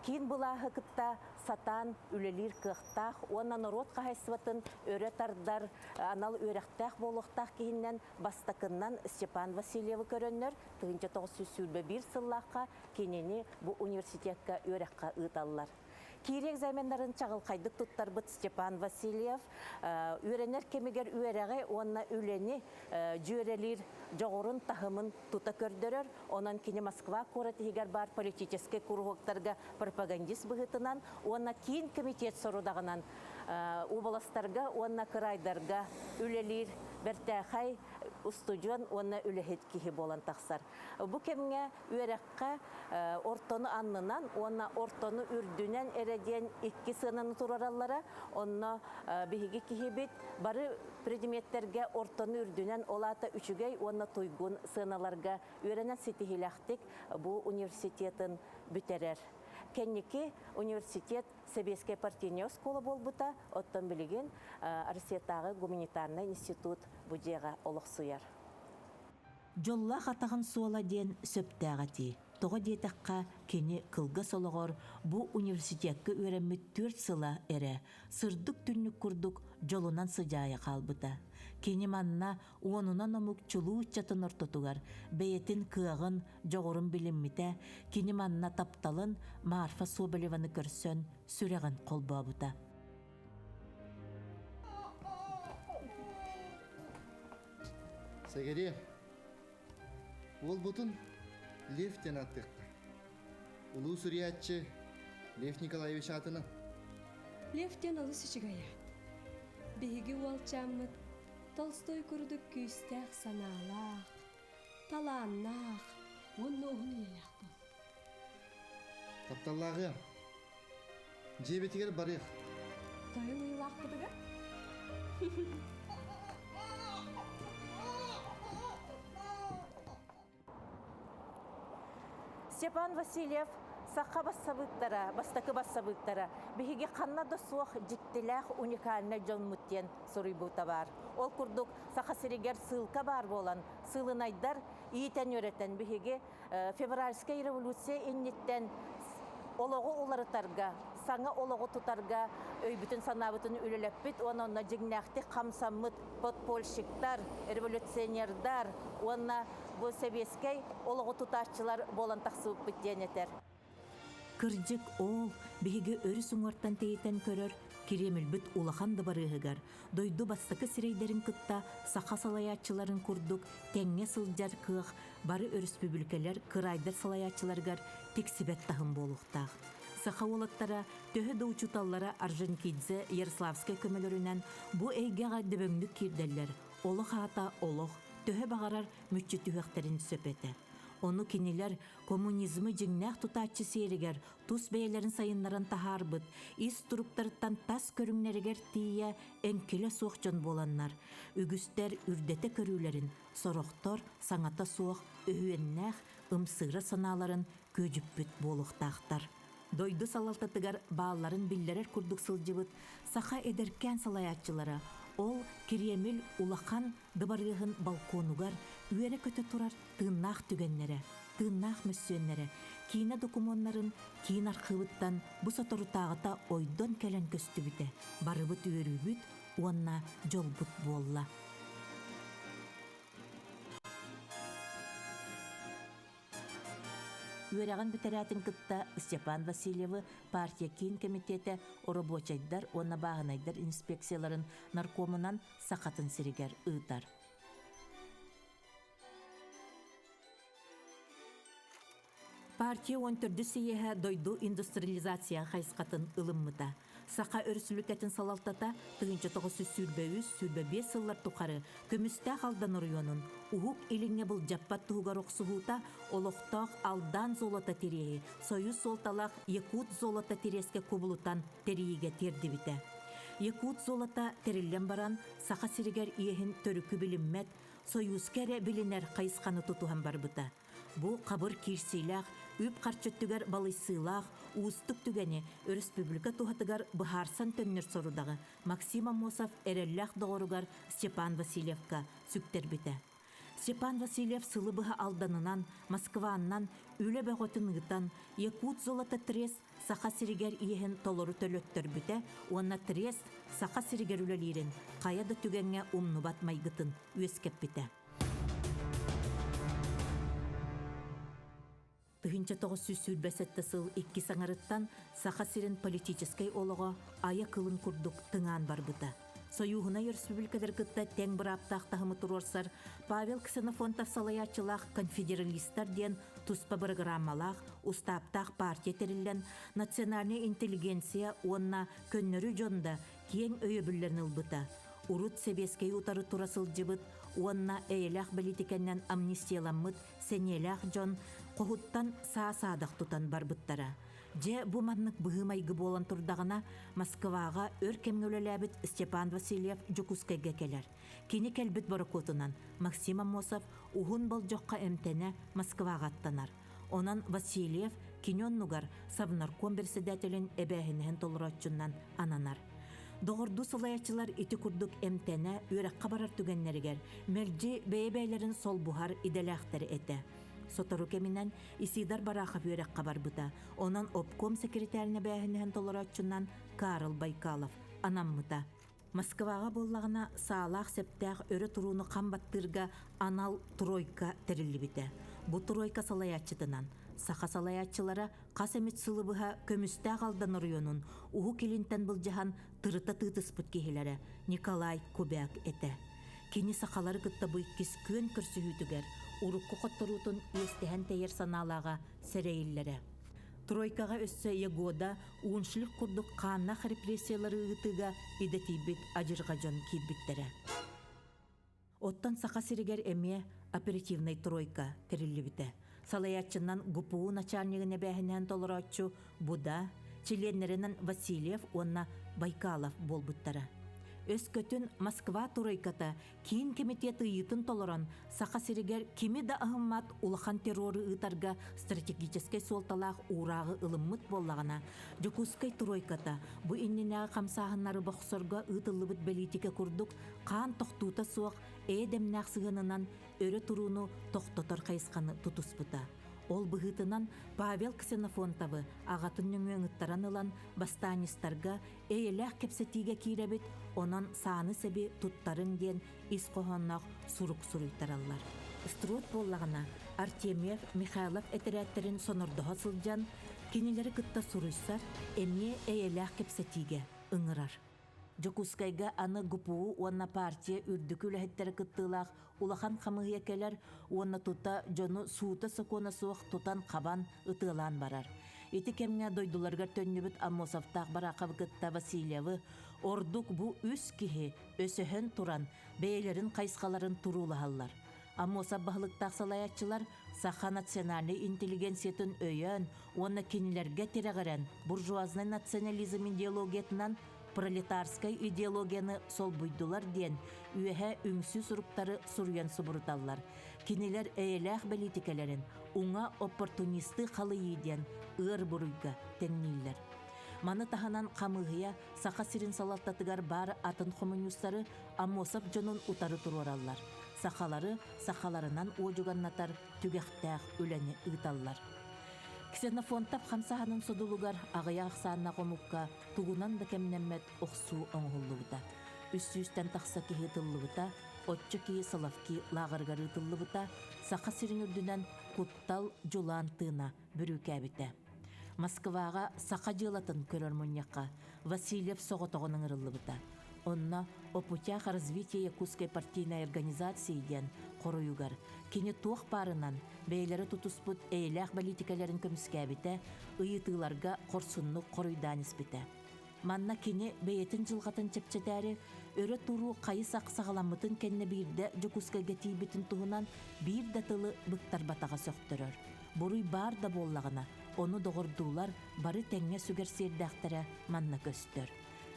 киин былааһы кытта сатаан үлэлиир кыахтаах уонна норуот хаһаайыстыбатын өрө тардар анал үөрэхтээх буолуохтаах киһинэн бастакыннан Степан Васильевы көрөннөр 1921 сыллаахха кинини бу университекка үөрэххэ ыыталлар. Киири экзаменнарын чаҕылхайдык туттарбыт Степан Васильев үөрэнэр кэмигэр үөрэҕи уонна үлэни дьүөрэлиир дьоҕурун таһымын тута көрдөрөр. Онон кини Москва куорат иһигэр баар политическай куруһуоктарга пропагандист быһыытынан уонна Киин комитет сорудаҕынан уобаластарга уонна кыраайдарга үлэлиир бэртээхэй устудьуон уонна үлэһит киһи буолан тахсар. Бу кэмҥэ үөрэххэ ортону аннынан уонна ортону үрдүнэн эрэ диэн икки сыананы туруораллара. Онно биһиги киһибит бары предметтэргэ ортону үрдүнэн, ол аата үчүгэй уонна туйгун сыаналарга үөрэнэн ситиһиилээхтик бу университетын бүтэрэр. Кэнники университет Сэбиэскэй партийнай оскуола буолбута, оттон билигин Россиятааҕы гуманитарнай институт бу дьиэҕэ олохсуйар. Дьоллоох атаҕын суола диэн сөптөөх этии. Тоҕо диэтэххэ, кини кылгас олоҕор бу университекка үөрэммит түөрт сыла эрэ сырдык түннүк курдук дьолунан сыдьаайа хаалбыта. Кини манна уонунан омук чулуу ыччатын ортотугар бэйэтин кыаҕын, дьоҕурун билиммитэ, кини манна тапталын Марфа Соболеваны көрсөн сүрэҕин холбообута. Сэгэриэ, уолбутун Лев диэн ааттыахха. Улуу суруйааччы Лев Николаевич аатынан. Лев диэн олус үчүгэй аат. Биһиги уолчааммыт Толстой курдук күүстээх санаалаах, талааннаах уонна уһун үйэлээх буол. Тапталлааҕыам, Дьиэбитигэр барыах. Тойон ыйылаахпытыгар? Степан Васильев саха бассабыыктара, бастакы бассабыыктара биһиги ханна да суох дьиктилээх уникальнай дьоммут диэн суруйбута баар. Ол курдук Саха сиригэр ссылка баар буолан, сыылынайдар иитэн-үөрэтэн биһиги Февральскай революция инниттэн олоҕу уларытарга, саҥа олоҕу тутарга өйбүтүн-санаабытын үлэлэппит уонна онно дьиҥнээхтик хамсаммыт подпольщиктар, революционердар уонна бу сэбиэскэй олоҕу тутааччылар буолан тахсыбыппыт диэн этэр. Кырдьык, ол биһиги өрүс уҥуортан тэйитэн көрөр Кириэмилбит улахан дыбарыаһыгар дойду бастакы сирэйдэрин кытта саха салайааччыларын курдук тэҥҥэ сылдьар кыах бары өрөспүүбүлүкэлэр кыраайдар салайааччыларыгар тиксибэт таһым буолуохтаах. Саха уолаттара төһө да учууталлара Орджоникидзе Ярославскай көмөлөрүнэн бу эйгэҕэ дөбөҥнүк киирдэллэр, олох аата олох, төһө баҕарар мүччү түһүөхтэрин сөп этэ. Ону кинилэр коммунизмы дьиҥнээх тутааччы сиэригэр тус бэйэлэрин сайыннаран таһаарбыт, ис туруктарыттан тас көрүҥнэригэр тиийэ эҥкилэ суох дьон буоланнар, үгүстэр үрдэтэ көрүүлэрин, сорохтор саҥата суох өһүөннээх ымсыыра санааларын күөдьүппүт буолуохтаахтар. Дойду салалтатыгар баалларын биллэрэр курдук сылдьыбыт саха эдэркээн салайааччылара ол Кириэмил улахан дыбарыаһын балконугар үөрэ-көтө турар тыыннаах түгэннэрэ, тыыннаах мөссүөннэрэ киинэ докумуоннарын киин архыыбыттан бу соторутааҕыта ойдон кэлэн көстүбүтэ барыбыт үөрүүбүт уонна дьолбут буолла. Үөрэҕин бүтэрээтин кытта Степан Васильевы партия киин кэмитиэтэ оробуочайдар уонна бааһынайдар инспекцияларын наркомунан Сахатын сиригэр ыытар. Партия уон төрдүс сийиэһэ дойду индустриализация хайысхатын ылыммыта. Саха Өрөспүүбүлүкэтин салалтата 1923-25 сыллар тухары Көмүстээх Алдан оройуонун Уһук Илиҥҥэ былдьаппат туһугар охсуһуута олохтоох Алдан золото тириэһи Союз суолталаах Якут золото тириэскэ кубулутан тэрийиигэ тиэрдибитэ. Якут золото тэриллэн баран Саха сиригэр иэһин төрүкү билиммэт, Союзка эрэ билинэр хайысханы тутуһан барбыта. Бу хабыр киирсиилээх, үп-харчы өттүгэр балыйсыылаах уустук түгэни өрөспүүбүлүкэ туһатыгар быһаарсан төннөр сорудаҕы Максим Аммосов эрэллээх доҕоругар Степан Васильевка сүктэрбитэ. Степан Васильев сылы быһа Алданынан, Москваннан үлэ бөҕөтүн ыытан, Якут золото трест Саха сиригэр иэһин толору төлөттөрбүтэ уонна трест Саха сиригэр үлэлиирин хайа да түгэҥҥэ умнубат майгытын үөскэппитэ. 1927 сыл иккис аҥарыттан Саха сирин политическай олоҕо айа кылын курдук тыҥаан барбыта. Сойууһунай өрөспүүбүлүкэлэр кытта тэҥ бырааптаах таһымы туруорсар Павел Ксенофонтов салайааччылаах конфедералистар диэн туспа бырагырааммалаах, устааптаах партия тэриллэн, национальнай интеллигенция уонна көннөрү дьон да киэҥ өйөбүллэрин ылбыта. Урут сэбиэскэй утары тура сылдьыбыт уонна эйэлээх бэлиитикэннэн амнистияламмыт сэниэлээх дьон хоһуттан саа-саадах тутан барбыттара. Дьэ, бу маннык быһыы-майгы буолан турдаҕына, Москваҕа өр кэмҥэ үлэлээбит Степан Васильев Дьокуускайга кэлэр. Кини кэлбит борокуотунан Максим Аммосов уһун болдьоххо эмтэнэ Москваҕа аттанар. Онон Васильев кини оннугар Совнарком председателин эбээһинэһин толорооччунан ананар. Доҕордуу салайааччылар ити курдук эмтэнэ, үөрэххэ барар түгэннэригэр мэлдьи бэйэ-бэйэлэрин солбуһар идэлээхтэр этэ. Сотору кэминэн Исидор Барахов үөрэххэ барбыта. Онон обком секретарин эбээһинэһин толорооччунан Карл Байкалов анаммыта. Москваҕа буоллаҕына саалаах-сэптээх өрө турууну хам баттыырга анал тройка тэриллибитэ. Бу тройка салайааччытынан саха салайааччылара хас эмит сылы быһа Көмүстээх Алдан оройуонун Уһук Илинтэн былдьаһан тырыта тыытыспыт киһилэрэ Николай Кубяк этэ. Кини сахалары кытта бу иккис күөн көрсүһүүтүгэр урукку хотторуутун иэстэһэн тэйэр санаалааҕа сэрэйиллэрэ. Тройкаҕа өссө Егода Уншлих курдук хааннаах репрессиялары ыытыыга идэтийбит адьырҕа дьон киирбиттэрэ. Оттон Саха сиригэр эмиэ оперативнай тройка тэриллибитэ. Салайааччынан ГПУ начальнигын эбээһинэһин толорооччу Буда, чилиэннэринэн Васильев уонна Байкалов буолбуттара. Өскөтүн Москва тройката Киин кэмитиэт ыйыытын толорон, Саха сиригэр кими да аһыммат улахан террору ыытарга стратегическай суолталаах уурааҕы ылыммыт буоллаҕына, Дьокуускай тройката бу иннинээҕи хамсааһыннары бохсорго ыытыллыбыт бэлиитикэ курдук хаан тохтуута суох эйэ-дэмнээх сыһыанынан өрө турууну тохтотор хайысханы тутуспута. Ол быһыытынан Павел Ксенофонтовы аҕатын нөҥүө ыҥыттаран ылан бастаанньыстарга эйэлээх кэпсэтиигэ киирэбит, онон сааны-сэби туттарыҥ диэн ис хоһоонноох сурук суруйтараллар. Строд буоллаҕына, Артемьев Михайлов этэрээттэрин сонордоһо сылдьан, кинилэри кытта суруйсар, эмиэ эйэлээх кэпсэтиигэ ыҥырар. Дьокуускайга аны ГПУ уонна партия үрдүкү үлэһиттэрэ кыттыылаах улахан хамыыһыйа кэлэр уонна тута дьону суута-сокуона суох тутан-хабан, ытыалаан барар. Ити кэмҥэ дойдуларыгар төннүбүт Аммосовтаах Бараховы кытта Васильевы ордук бу үс киһи өсөһөн туран бэйэлэрин хайысхаларын туруулаһаллар. Аммосов баһылыктаах салайааччылар саха национальнай интеллигенциятын өйөөн уонна кинилэргэ тирэҕирэн буржуазнай национализм идеологиятынан пролетарскай идеологияны солбуйдулар диэн үөһэ үҥсүү суруктары суруйан субуруталлар. Кинилэр эйэлээх бэлиитикэлэрин уҥа оппортунистыы халыйыы диэн ыар буруйга тэҥнииллэр. Маны таһынан хамыыһыйа Саха сирин салалтатыгар баар атын хомуньуустары Аммосов дьонун утары туруораллар. Сахалары сахаларынан уодьуганнатар түгэхтээх үлэни ыыталлар. Ксенофонтов хамсааһынын содулугар аҕыйах ахсааннаах омукка тугунан да кэмнэммэт охсуу оҥоһуллубута. Үс сүүстэн тахса киһи ытыллыбыта, оччо киһи Соловки лааҕырыгар ыытыллыбыта, Саха сирин үрдүнэн куттал, дьулаан тыына бүрүүкээбитэ. Москваҕа саха дьыалатын көрөр мунньахха Васильев соҕотоҕун ыҥырыллыбыта. Онно «О путях развития якутской партийной организации» диэн хоруйугар кини туох баарынан бэйэлэрэ тутуспут эйэлээх бэлиитикэлэрин көмүскээбитэ, ыйытыыларга хорсуннук хоруйдаан испитэ. Манна кини бэйэтин дьылҕатын чэпчэтээри өрө туруу хайы-сах саҕаламмытын кэннэ биирдэ Дьокуускайга тиийбитин туһунан биир да тылы быктарбатаҕа сөхтөрөр. Буруй баар да буоллаҕына, ону доҕордуулар бары тэҥҥэ сүгэр сиэрдээхтэрэ манна көстөр.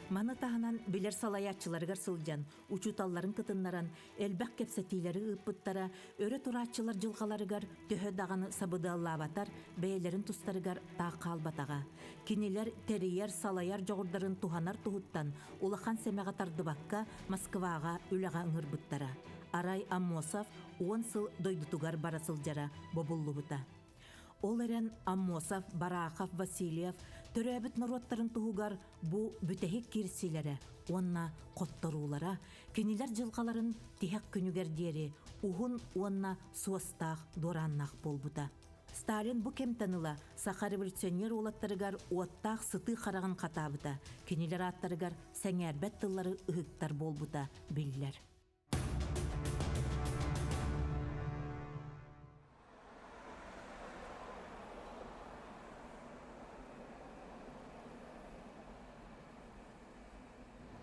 Маны таһынан билэр салайааччыларыгар сылдьан, учууталларын кытыннаран элбэх кэпсэтиилэри ыыппыттара, өрө турааччылар дьылҕаларыгар төһө даҕаны сабыдыаллаабатар, бэйэлэрин тустарыгар таах хаалбатаҕа. Кинилэр тэрийэр, салайар дьоҕурдарын туһанар туһуттан улахан сэмэҕэ тардыбакка Москваҕа үлэҕэ ыҥырбыттара. Арай Аммосов 10 сыл дойдутугар бара сылдьара бобуллубута. Ол эрэн Аммосов, Барахов, Васильев төрөөбүт норуоттарын туһугар бу бүтэһик киирсиилэрэ уонна хотторуулара кинилэр дьылҕаларын тиһэх күнүгэр диэри уһун уонна суостаах дуорааннаах буолбута. Сталин бу кэмтэн ыла саха революционер уолаттарыгар уоттаах сытыы хараҕын хатаабыта, кинилэр ааттарыгар сэҥээрбэт тыллары ыһыктар буолбута биллэр.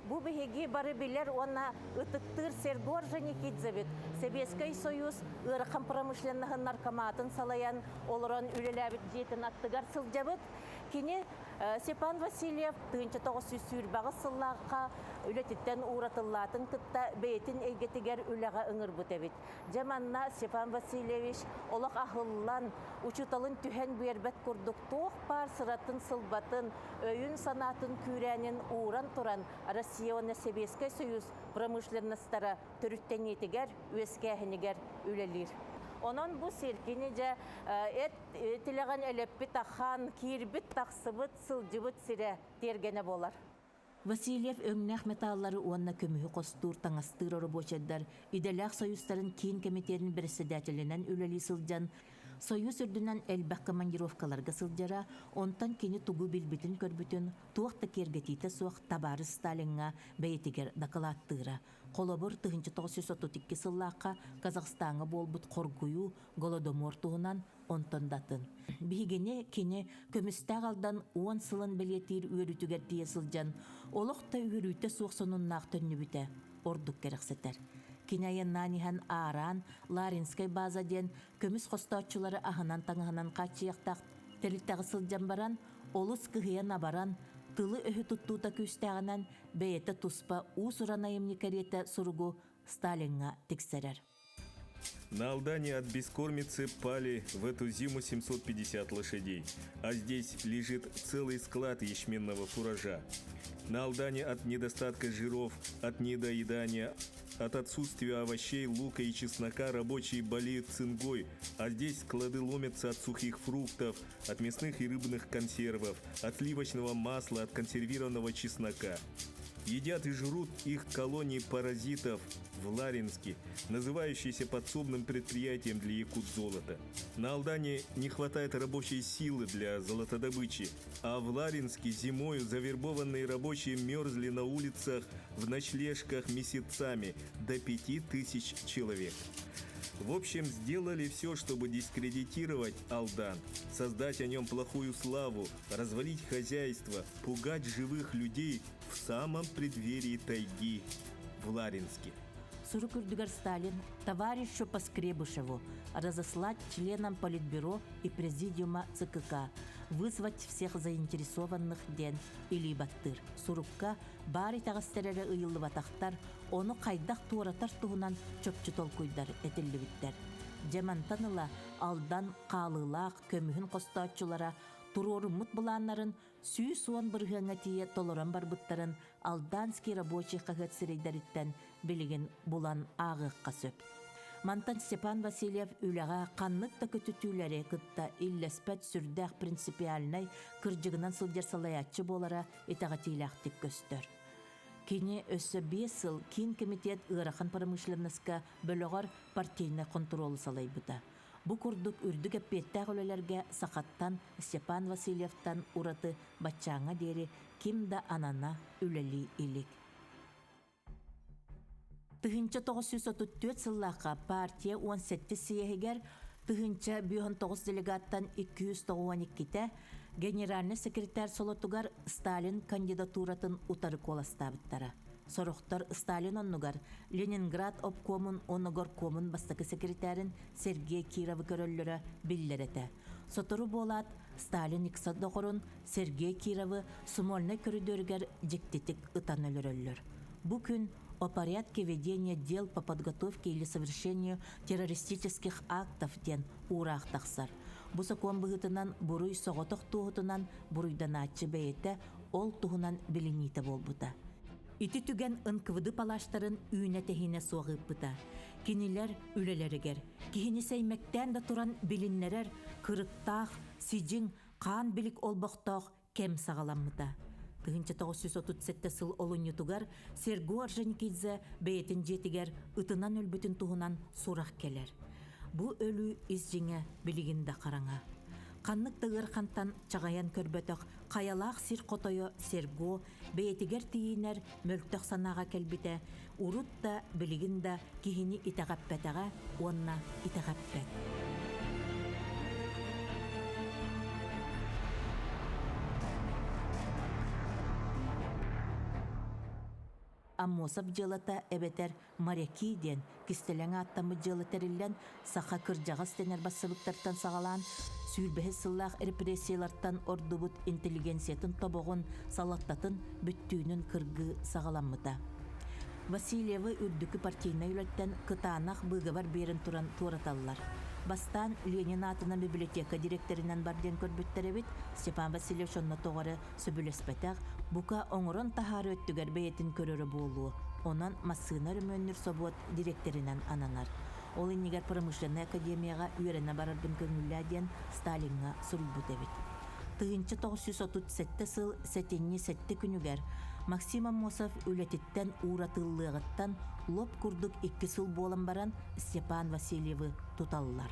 Бу биһиги бары билэр уонна ытыктыыр Серго Орджоникидзевит Сэбиэскэй Союз ыарахан промышленноһын наркоматын салайан олорон үлэлээбит дьиэтин аттыгар сылдьабыт. Кини Степан Васильев 1928 сыллаахха үлэтиттэн ууратыллаатын кытта бэйэтин эйгэтигэр үлэҕэ ыҥырбыт эбит. Дьэ манна Степан Васильевич олох аһыллан, учууталын түһэн биэрбэт курдук туох баар сыратын-сылбатын, өйүн-санаатын күүрээнин ууран туран Россия уонна Сэбиэскэй Союз промышленностара төрүттэниитигэр, үөскээһинигэр үлэлиир. Онон бу сир кини дьэ эт тилэҕин элэппит ахан, киирбит-тахсыбыт, сылдьыбыт сирэ тиэргэнэ буолар. Васильев өҥнөөх металлары уонна көмүһү хостуур, таҥастыыр оробуочайдар идэлээх союзтарын киин кэмитиэтин бэрэссэдээтэлинэн үлэлии сылдьан, Союз үрдүнэн элбэх командировкаларга сылдьара, онтон кини тугу билбитин-көрбүтүн туох да киэргэтиитэ суох табаарыс Сталиҥҥа бэйэтигэр дакылааттыыра. Холобур, 1932 сыллаахха Казахстаҥҥа буолбут хоргуйуу, голодомор туһунан онтон да атын. Биһигини кини көмүстээх Алдан уон сылын бэлиэтиир үөрүүтүгэр тиийэ сылдьан, олох да үөрүүтэ суох сонуннаах төннүбүтэ ордук кэрэхсэтэр. Кини айаннаан иһэн аараан Ларинскай база диэн көмүс хостооччулары аһынан-таҥаһынан хааччыйыахтаах тэрилтэҕэ сылдьан баран, олус кыһыйан-абаран, тылы-өһү туттуута күүстээҕинэн бэйэтэ туспа уус-уран айымньы кэриэтэ суругу Сталиҥҥа тиксэрэр. На Алдане от бескормицы пали в эту зиму 750 лошадей, а здесь лежит целый склад ячменного фуража. На Алдане от недостатка жиров, от недоедания, от отсутствия овощей, лука и чеснока рабочие болеют цингой, а здесь склады ломятся от сухих фруктов, от мясных и рыбных консервов, от сливочного масла, от консервированного чеснока. Едят и жрут их колонии паразитов в Ларинске, называющиеся подсобным предприятием для якутзолота. На Алдане не хватает рабочей силы для золотодобычи, а в Ларинске зимою завербованные рабочие мерзли на улицах в ночлежках месяцами до 5000 человек. В общем, сделали все, чтобы дискредитировать Алдан, создать о нем плохую славу, развалить хозяйство, пугать живых людей в самом преддверии тайги в Ларинске. Сурук үрдүгэр Сталин товарищу Поскребышеву разослать членам Политбюро и Президиума ЦКК, вызвать всех заинтересованных диэн илии баттыыр. Сурукка баар итэҕэстэр эрэ ыйыллыбатахтар, ону хайдах туоратар туһунан чопчу толкуйдар этиллибиттэр. Дьэ мантан ыла Алдан хаалыылаах көмүһүн хостооччулара туруоруммут былааннарын 110 бырыһыаҥҥа тиийэ толорон барбыттарын Алданский рабочий хаһыат сирэйдэриттэн билигин булан ааҕыахха сөп. Мантан Степан Васильев үлэҕэ ханнык да көтүтүүлэри кытта иллэспэт сүрдээх принципиальнай кырдьыгынан сылдьар салайааччы буолара итэҕэтиилээхтик көстөр. Кини өссө биэс сыл Киин кэмитиэт ыарахан промышленноска бөлөҕөр партийнай хонтуруолу салайбыта. Бу курдук үрдүк эппиэттээх үлэлэргэ сахаттан Степан Васильевтан ураты баччааҥҥа диэри ким да анана үлэлии илик. 1934 сыллаахха партия 17 съеһигэр 1059 делегаттан 292-тэ генеральный секретарь солотугар Сталин кандидатуратын утары куоластаабыттара. Сорохтор Сталин оннугар Ленинград обкомун уонна горкомун бастакы секретарын Сергей Кировы көрөллөрө биллэр этэ. Сотору буолаат, Сталин ыкса доҕорун Сергей Кировы Сумольнай көрүдүөрүгэр дьиктитик ытан өлөрөллөр. Бу күн о порядке ведения дел по подготовке или совершению террористических актов диэн уураах тахсар. Бу сокуон быһыытынан буруй соҕотох туоһутунан буруйданааччы бэйэтэ ол туһунан билиниитэ буолбута. Ити түгэн НКВД палаштарын үүнэ-тэһиинэ суох ыыппыта. Кинилэр үлэлэригэр киһини сэймэктээн да туран билиннэрэр кырыктаах, сидьиҥ, хаан билик олбохтоох кэм саҕаламмыта. 1937 сыл олунньутугар Серго Орджоникидзе бэйэтин дьиэтигэр ытынан өлбүтүн туһунан сурах кэлэр. Бу өлүү ис дьиҥэ билигин да хараҥа. Ханнык да ыархантан чаҕыйан көрбөтөх хайалаах сир хотойо Серго бэйэтигэр тиийинэр мөлтөх санааҕа кэлбитэ урут да, билигин да киһини итэҕэппэтэҕэ уонна итэҕэппэт. Аммосов дьыалата эбэтэр Моряки диэн кистэлэҥ ааттаммыт дьыала тэриллэн, саха кырдьаҕас дэнэр бассабыктартан саҕалаан, сүүрбэһис сыллаах репрессиялартан ордубут интеллигенциятын тобоҕун, салалтатын бүттүүнүн кыргыы саҕаламмыта. Васильевы үрдүкү партийнай үлэттэн кытаанах быыгабар биэрэн туран туораталлар. Бастаан Ленин аатынан библиотека дириэктэринэн бар диэн көрбүттэр эбит, Степан Васильевич онно тоҕо эрэ сөбүлэспэтэх, бука оҥорон таһаарыы өттүгэр бэйэтин көрөрө буолуо, онон массыына өрөмүөннүүр собуот дириэктэринэн ананар. Ол иннигэр промышленнай академияҕа үөрэнэ барарбын көҥүллээ диэн Сталиҥҥа суруйбут эбит. 1937 сыл сэтинньи сэттэ күнүгэр Максим Аммосов үлэтиттэн ууратыллыаҕыттан лоп курдук икки сыл буолан баран Степан Васильевы туталлар.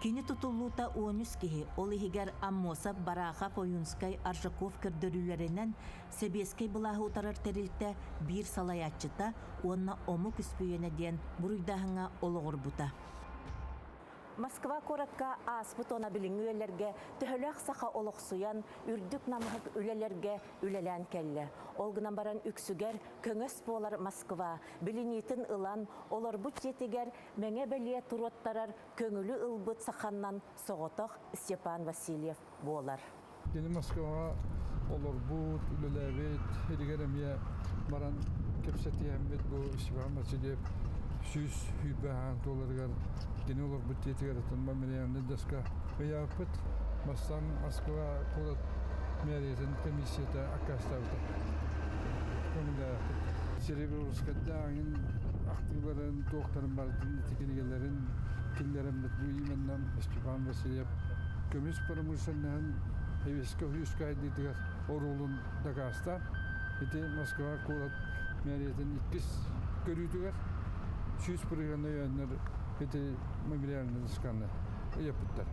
Кини тутуллуута 13 киһи, ол иһигэр Аммосов, Барахов, Ойунскай, Аржаков көрдөрүүлэринэн сэбиэскэй былааһы утарар тэрилтэ биир салайааччыта уонна омук үспүйүөнэ диэн буруйдааһыҥҥа олоҕурбута. Москва куоракка ааспыт уонна билиҥҥи үйэлэргэ төһөлөөх саха олохсуйан, үрдүк намыһах үлэлэргэ үлэлээн кэллэ. Ол гынан баран үксүгэр көҥөс буолар Москва билиниитин ылан, олорбут дьиэтигэр мэҥэ бэлиэ туруоттарар көҥүлү ылбыт саханнан соҕотох Степан Васильев буолар. Кини Москваҕа олорбут, үлэлээбит иригэр эмиэ баран кэпсэтиһэммит бу Степан Васильев 120 аан туоларыгар кини олорбут дьиэтигэр ытымма мемориальнай доска ыйааппыт. Бастаан Москва куорат мэриятын комиссията аккаастаабыта. Көҥүллээхпит. Серебровскайдааҕын ахтыыларын, туохтарын барытын ити кинигэлэрин киллэрэммит бу именно Степан Васильев көмүс промышленноһын Эвеске үскэ айдыытыгар оруолун дакаастаан ити Москва куорат мэриятын иккис көрүүтүгэр 100% өйөөннөр ити мемориальный досканы ыйаппыттар.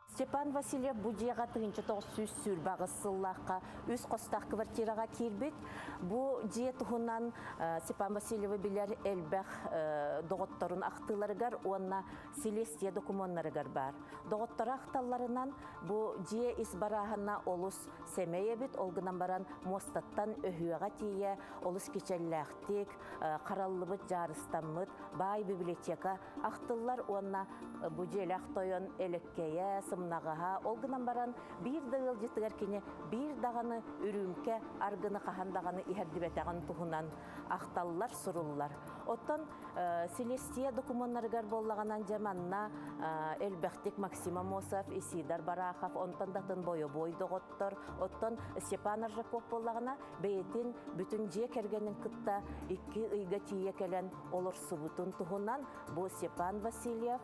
Степан Васильев бу дьиэҕэ 1928 сыллаахха үс хостоох квартираҕа киирбит. Бу дьиэ туһунан Степан Васильевы билэр элбэх доҕотторун ахтыыларыгар уонна силиэстийэ докумуоннарыгар баар. Доҕотторо ахталларынан бу дьиэ ис барааһына олус сэмэй эбит, ол гынан баран муостаттан өһүөҕэ тиийэ олус кичэллээхтик хараллыбыт, дьаарыстаммыт баай библиотека ахтыллар уонна бу дьиэлээх тойон элэккэйэ, сымнаҕаһа, ол гынан баран биир да ыалдьытыгар кини биир даҕаны үрүүмкэ аргыны хаһан даҕаны иһэрдибэтэҕин туһунан ахталлар, суруллар. Оттон Селестия докумуоннарыгар буоллаҕынан дьэ манна элбэхтик Максим Амосов, Исидор Барахов, онтон да атын бойобуой доҕоттор, оттон Степан Аржаков буоллаҕына бэйэтин бүтүн дьиэ кэргэнин кытта икки ыйга тиийэ кэлэн олорсубутун туһунан бу Степан Васильев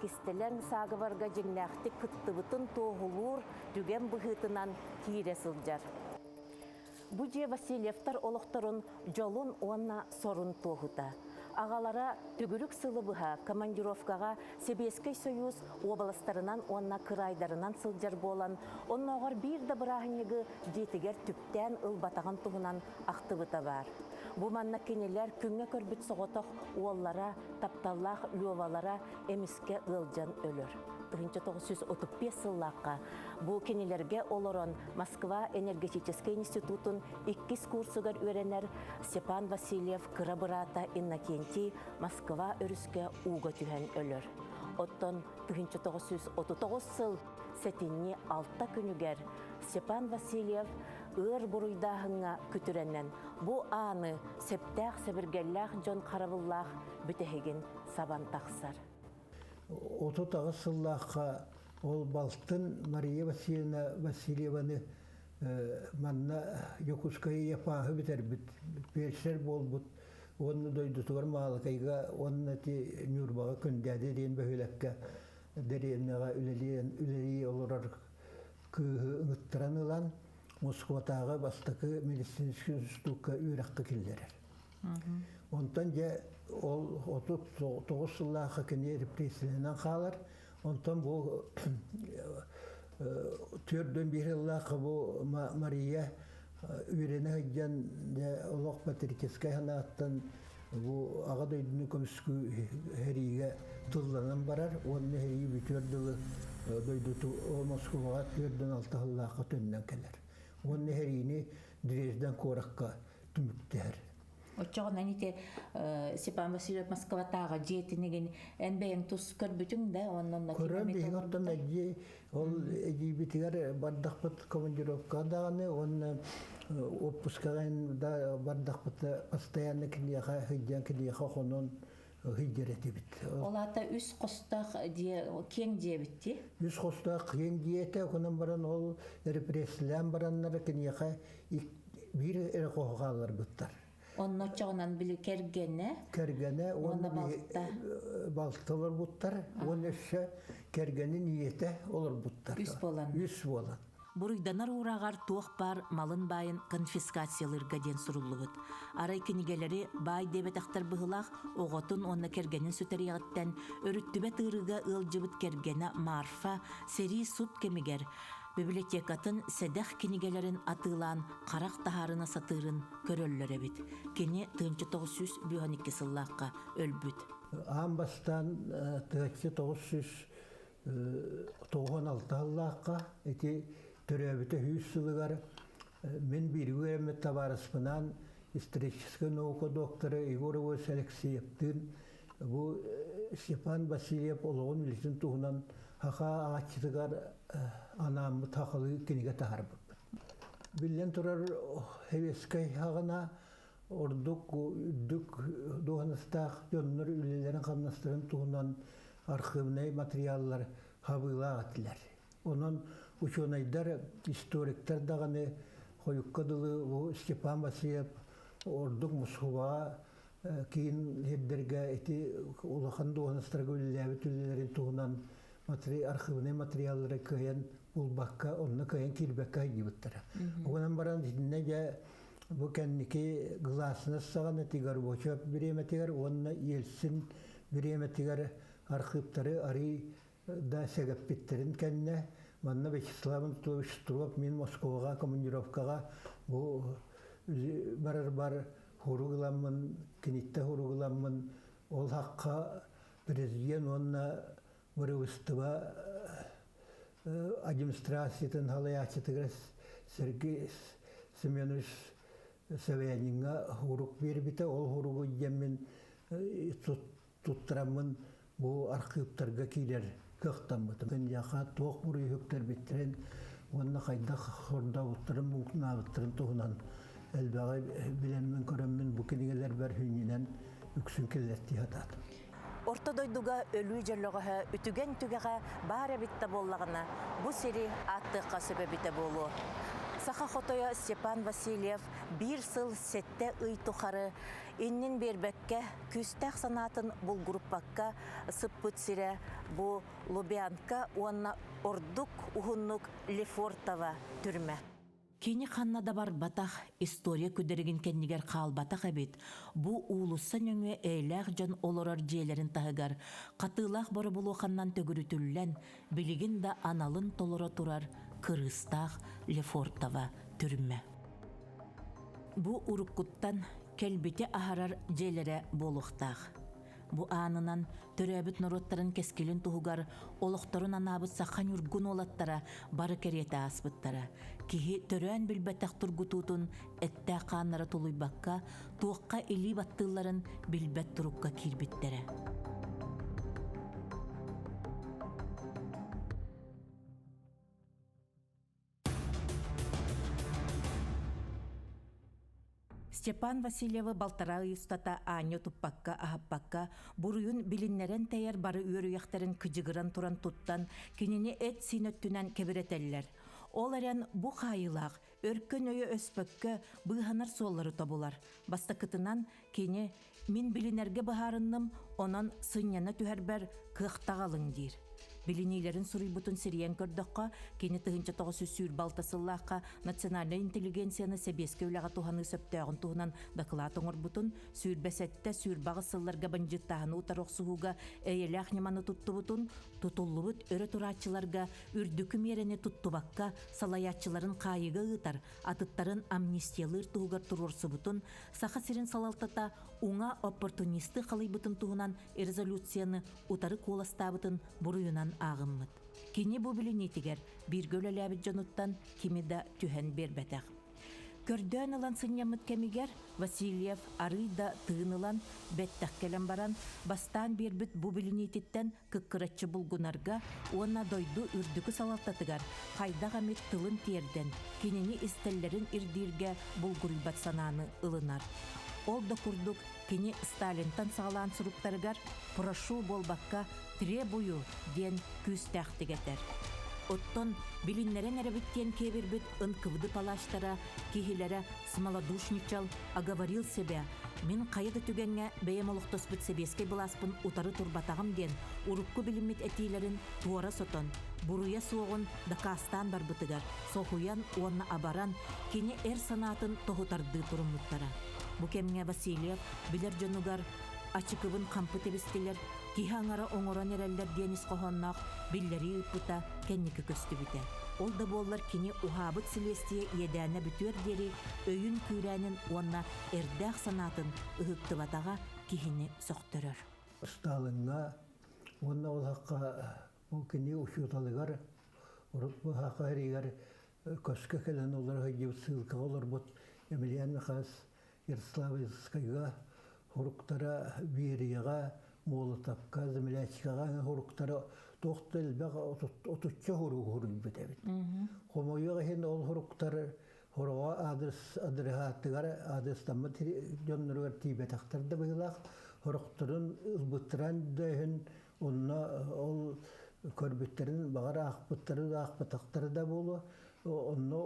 кистэлэҥ саагыбарга дьиҥнээхтик кыттыбытын туоһулуур түгэн быһыытынан киирэ сылдьар. Бу дьиэ Васильевтар олохторун дьолун уонна сорун туоһута. Аҕалара төгүрүк сылы быһа командировкаҕа Сэбиэскэй Сойуус уобаластарынан уонна кыраайдарынан сылдьар буолан, оннооҕор биир да бырааһынньыгы дьиэтигэр түптээн ылбатаҕын туһунан ахтыбыта баар. Бу манна кинилэр күҥҥэ көрбүт соҕотох уоллара, тапталлаах Левалара эмискэ ыалдьан өлөр. 1935 сыллаахха бу кинилэргэ олорон Москва энергетическэй институтун иккис курсугар үөрэнэр Степан Васильев кыра быраата Иннокентий Москва өрүскэ ууга түһэн өлөр. Оттон 1939 сыл сэтинньи алта күнүгэр Степан Васильев ыар буруйдааһыҥҥа күтүрэнэн бу ааны септээх сэбиргэллээх дьон харабыллаах бүтэһигин сабан тахсар. 38 сыллаахха ол балтын Мария Васильевна Васильеваны манна Дьокуускайы Япааһы бүтэрбит, фельдшер буолбут уонна дойдутугар Маалыкайга уонна ити Ньурбаҕа Күндээдэ диэн бөһүөлэккэ дэриэбинэҕэ үлэлии олорор кыыһы ыҥыттаран ылан Москватааҕы бастакы медицинскэй институкка үөрэххэ киллэрэр. Онтон дьэ. Ол 39 сыллаахха кини репрессияланан хаалар. Онтон бу түөрдөн биир сыллаахха бу Мария үөрэнэ сылдьан олох патриотическай санааттан бу Аҕа дойдуну көмүскүү сэриигэ тылланан барар уонна сэрии бүтүөр дылы дойдуту Москваҕа 46 сыллаахха төннөн кэлэр. Уонна сэриини Дрезден куоракка түмүктэһэр. Оччоҕунан ити Степан Васильев Москватааҕы дьиэтинигин эн бэйэҥ тус көрбүтүҥ да уонна онно Көрөн биһиги оттон эдьиий ол эдьиийбитигэр бардахпыт командировкаҕа даҕаны уонна отпускаҕа да бардахпыт постоянно киниэхэ сылдьан киниэхэ хонон сылдьар этибит. Ол аата үс хостоох дьиэ киэҥ дьиэбит дии? Үс хостоох киэҥ дьиэтэ, онон баран ол репрессилээн бараннар киниэхэ биир эрэ хоһу хаалларбыттар. Онно оччоҕунан били кэргэнэ кэргэнэ уонна балта балта олорбуттар уонна өссө кэргэнин ийэтэ олорбуттар. Үс буолан. Үс буолан. Буруйданар уурааҕар туох баар малын баайын конфискациялыырга диэн суруллубут. Арай кинигэлэри баай диэбэтэхтэр быһыылаах оҕотун уонна кэргэнин сүтэриэҕиттэн өрүттүбэт ыарыыга ыалдьыбыт кэргэнэ Марфа сэрии сут кэмигэр библиотекатын сэдэх кинигэлэрин атыылаан харах таһаарына сатыырын көрөллөр эбит. Кини 1952 сыллаахха өлбүт. Аан бастаан 1996 сыллаахха ити төрөөбүтэ сүүс сылыгар мин бииргэ үөрэммит табаарыспынаан историческай наука доктора Егор Иванович Алексеевтыын бу Степан Васильев олоҕун үлэтин туһунан саха ааччытыгар анааммыт сахалыы кинигэ таһаарбыппыт. Биллэн турар, сэбиэскэй саҕана ордук үрдүк дуоһунастаах дьоннор үлэлэрин-хамнастарын туһунан архивнай материаллар хабыылаах этилэр. Онон учуонайдар, историктар даҕаны хойукка дылы бу Степан Васильев ордук Москваҕа киин сирдэргэ ити улахан дуоһунастарга үлэлээбит үлэлэрин туһунан архивнай материаллары кыайан булбакка, онно кыайан киирбэккэ сылдьыбыттара. Онон баран итиннэ дьэ бу кэнники гласность саҕана Горбачев бириэмэтигэр уонна Ельцин бириэмэтигэр архыыптары арый да сэгэппиттэрин кэннэ манна Вячеслав Анатольевич Строк мин Москваҕа командировкаҕа бу барар бар хурук ыламмын киниттэ хурук ыламмын ол хахха президент уонна бырабыстыба администрациятын халайааччытыгар Сергей Семенович Собяниҥҥа хурук биэрбитэ ол хуругу дьэммин туттараммын бу архыыптарга киирэр кыахтаммытым. Киниэхэ туох буруйуһуктарбиттэрин уонна хайдах сордообуттарын, муҥнаабыттарын туһунан элбэҕи билэммин көрөммүн бу кинигэлэрбэр хүнньүнэн үксүн киллэртии сатаатым. Орто дойдуга өлүү дьөллөҕөһө үтүгэн түгэҕэ баар эбит да буоллаҕына, бу сири ааттыахха сөп эбитэ буолуо. Саха хотойо Степан Васильев биир сыл сэттэ ый тухары иннин биэрбэккэ, күүстээх санаатын булгуруппакка сыппыт сирэ бу Лубянка уонна ордук уһуннук Лефортово түрмэ. Кини ханна да барбатах, история күдэригин кэннигэр хаалбатах эбит. Бу уулусса нөҥүө эйэлээх дьон олорор дьиэлэрин таһыгар хатыылаах боробулуоханнан төгүрүтүллэн, билигин да аналын толоро турар кырыыстаах Лефортово түрмэ. Бу уруккуттан кэлбити аһарар дьиэлэрэ буолуохтаах. Бу аанынан төрөөбүт норуоттарын кэскилин туһугар олохторун анаабыт саха ньургун уолаттара бары кэриэтэ ааспыттара. Киһи төрөөн билбэтэх тургутуутун эттээх хааннара тулуйбакка, туохха илии баттыылларын билбэт турукка киирбиттэрэ. Степан Васильевы балтараа ый устата аанньа туппакка, аһаппакка, буруйун билиннэрэн тэйэр бары үөрүйэхтэрин кыдьыгыран туран туттан, кинини эт-сиин өттүнэн кэбирэтэллэр. Ол эрэн бу хаайыылаах өркөн өйө өспөккө быыһанар суоллары тобулар. Бастакытынан, кини «Мин билинэргэ быһаарынным, онон сынньана түһэрбэр кыахтаҕалыҥ» диир. Билиниилэрин суруйбутун сирийэн көрдөххө, кини 1926 сыллаахха национальнай интеллигенцияны сэбиэскэй үлэҕэ туһаныы сөптөөҕүн туһунан дакылаат оҥорбутун, 27-28 сылларга бандьыыттааһыны утары охсуһууга эйэлээх ньыманы туттубутун, тутуллубут өрө турааччыларга үрдүкү миэрэни туттубакка салайааччыларын хаайыыга ыытар, атыттарын амнистиялыыр туһугар туруорсубутун, Саха сирин салалтата уҥа оппортунисты халыйбытын туһунан резолюцияны утары куоластаабытын буруйунан ааҕыммыт. Кини бу билиниитигэр бииргэ үлэлээбит дьонуттан кими да түһэн биэрбэтэх. Көрдөөн ылан сынньаммыт кэмигэр Васильев арыый да тыын ылан, бэттэх кэлэн баран, бастаан биэрбит бу билиниититтэн кыккыраччы булгунарга уонна дойду үрдүкү салалтатыгар хайдах эмит тылын тиэрдэн, кинини истэллэрин ирдииргэ булгуруйбат санааны ылынар. Ол да курдук кини Сталинтан саҕалаан суруктарыгар «прошу» буолбакка «требую» диэн күүстээхтик этэр. Оттон билиннэрэн эрэбит диэн киэбирбит НКВД палачтара киһилэрэ смолодушничал, оговорил себя, мин хайа да түгэҥҥэ бэйэм олохтоспут сэбиэскэй былааспын утары турбатаҕым диэн урукку билиммит этиилэрин туора сотон, буруйа суоҕун дакаастаан барбытыгар соһуйан уонна абаран кини эр санаатын тоһутардыы туруммуттара. Бу кэмҥэ Васильев билэр дьонугар ачыкыбын хампы тэбистилэр, киһи аҥара оҥорон эрэллэр диэн ис хоһоонноох биллэрии ыыппыта кэнники көстүбүтэ. Ол да буоллар кини уһаабыт силиэстийэ иэдээнэ бүтүөр диэри өйүн күүрээнин уонна эрдээх санаатын ыһыктыбатаҕа киһини сөхтөрөр. Сталиҥҥа уонна ол хахха бу кини учууталыгар урут бу хахха эригэр көскө кэлэн олоро сылдьыбыт ссылкаҕа олорбут Емельян Михайлович Ярославскайга хоруктара Берияҕа, Молотовка, Землячкаҕа хоруктара туох да элбэх отучча хоругу хоруйбут эбит. Хомойуох иһин ол хоруктар хороҕо адрес адреһааттыгар адрестаммыт дьонноругар тиийбэтэхтэр да быһыылаах хорохторун ылбыттаран да иһин онно ол көрбүттэрин баҕар аахпыттары да аахпатахтара да буолуо онно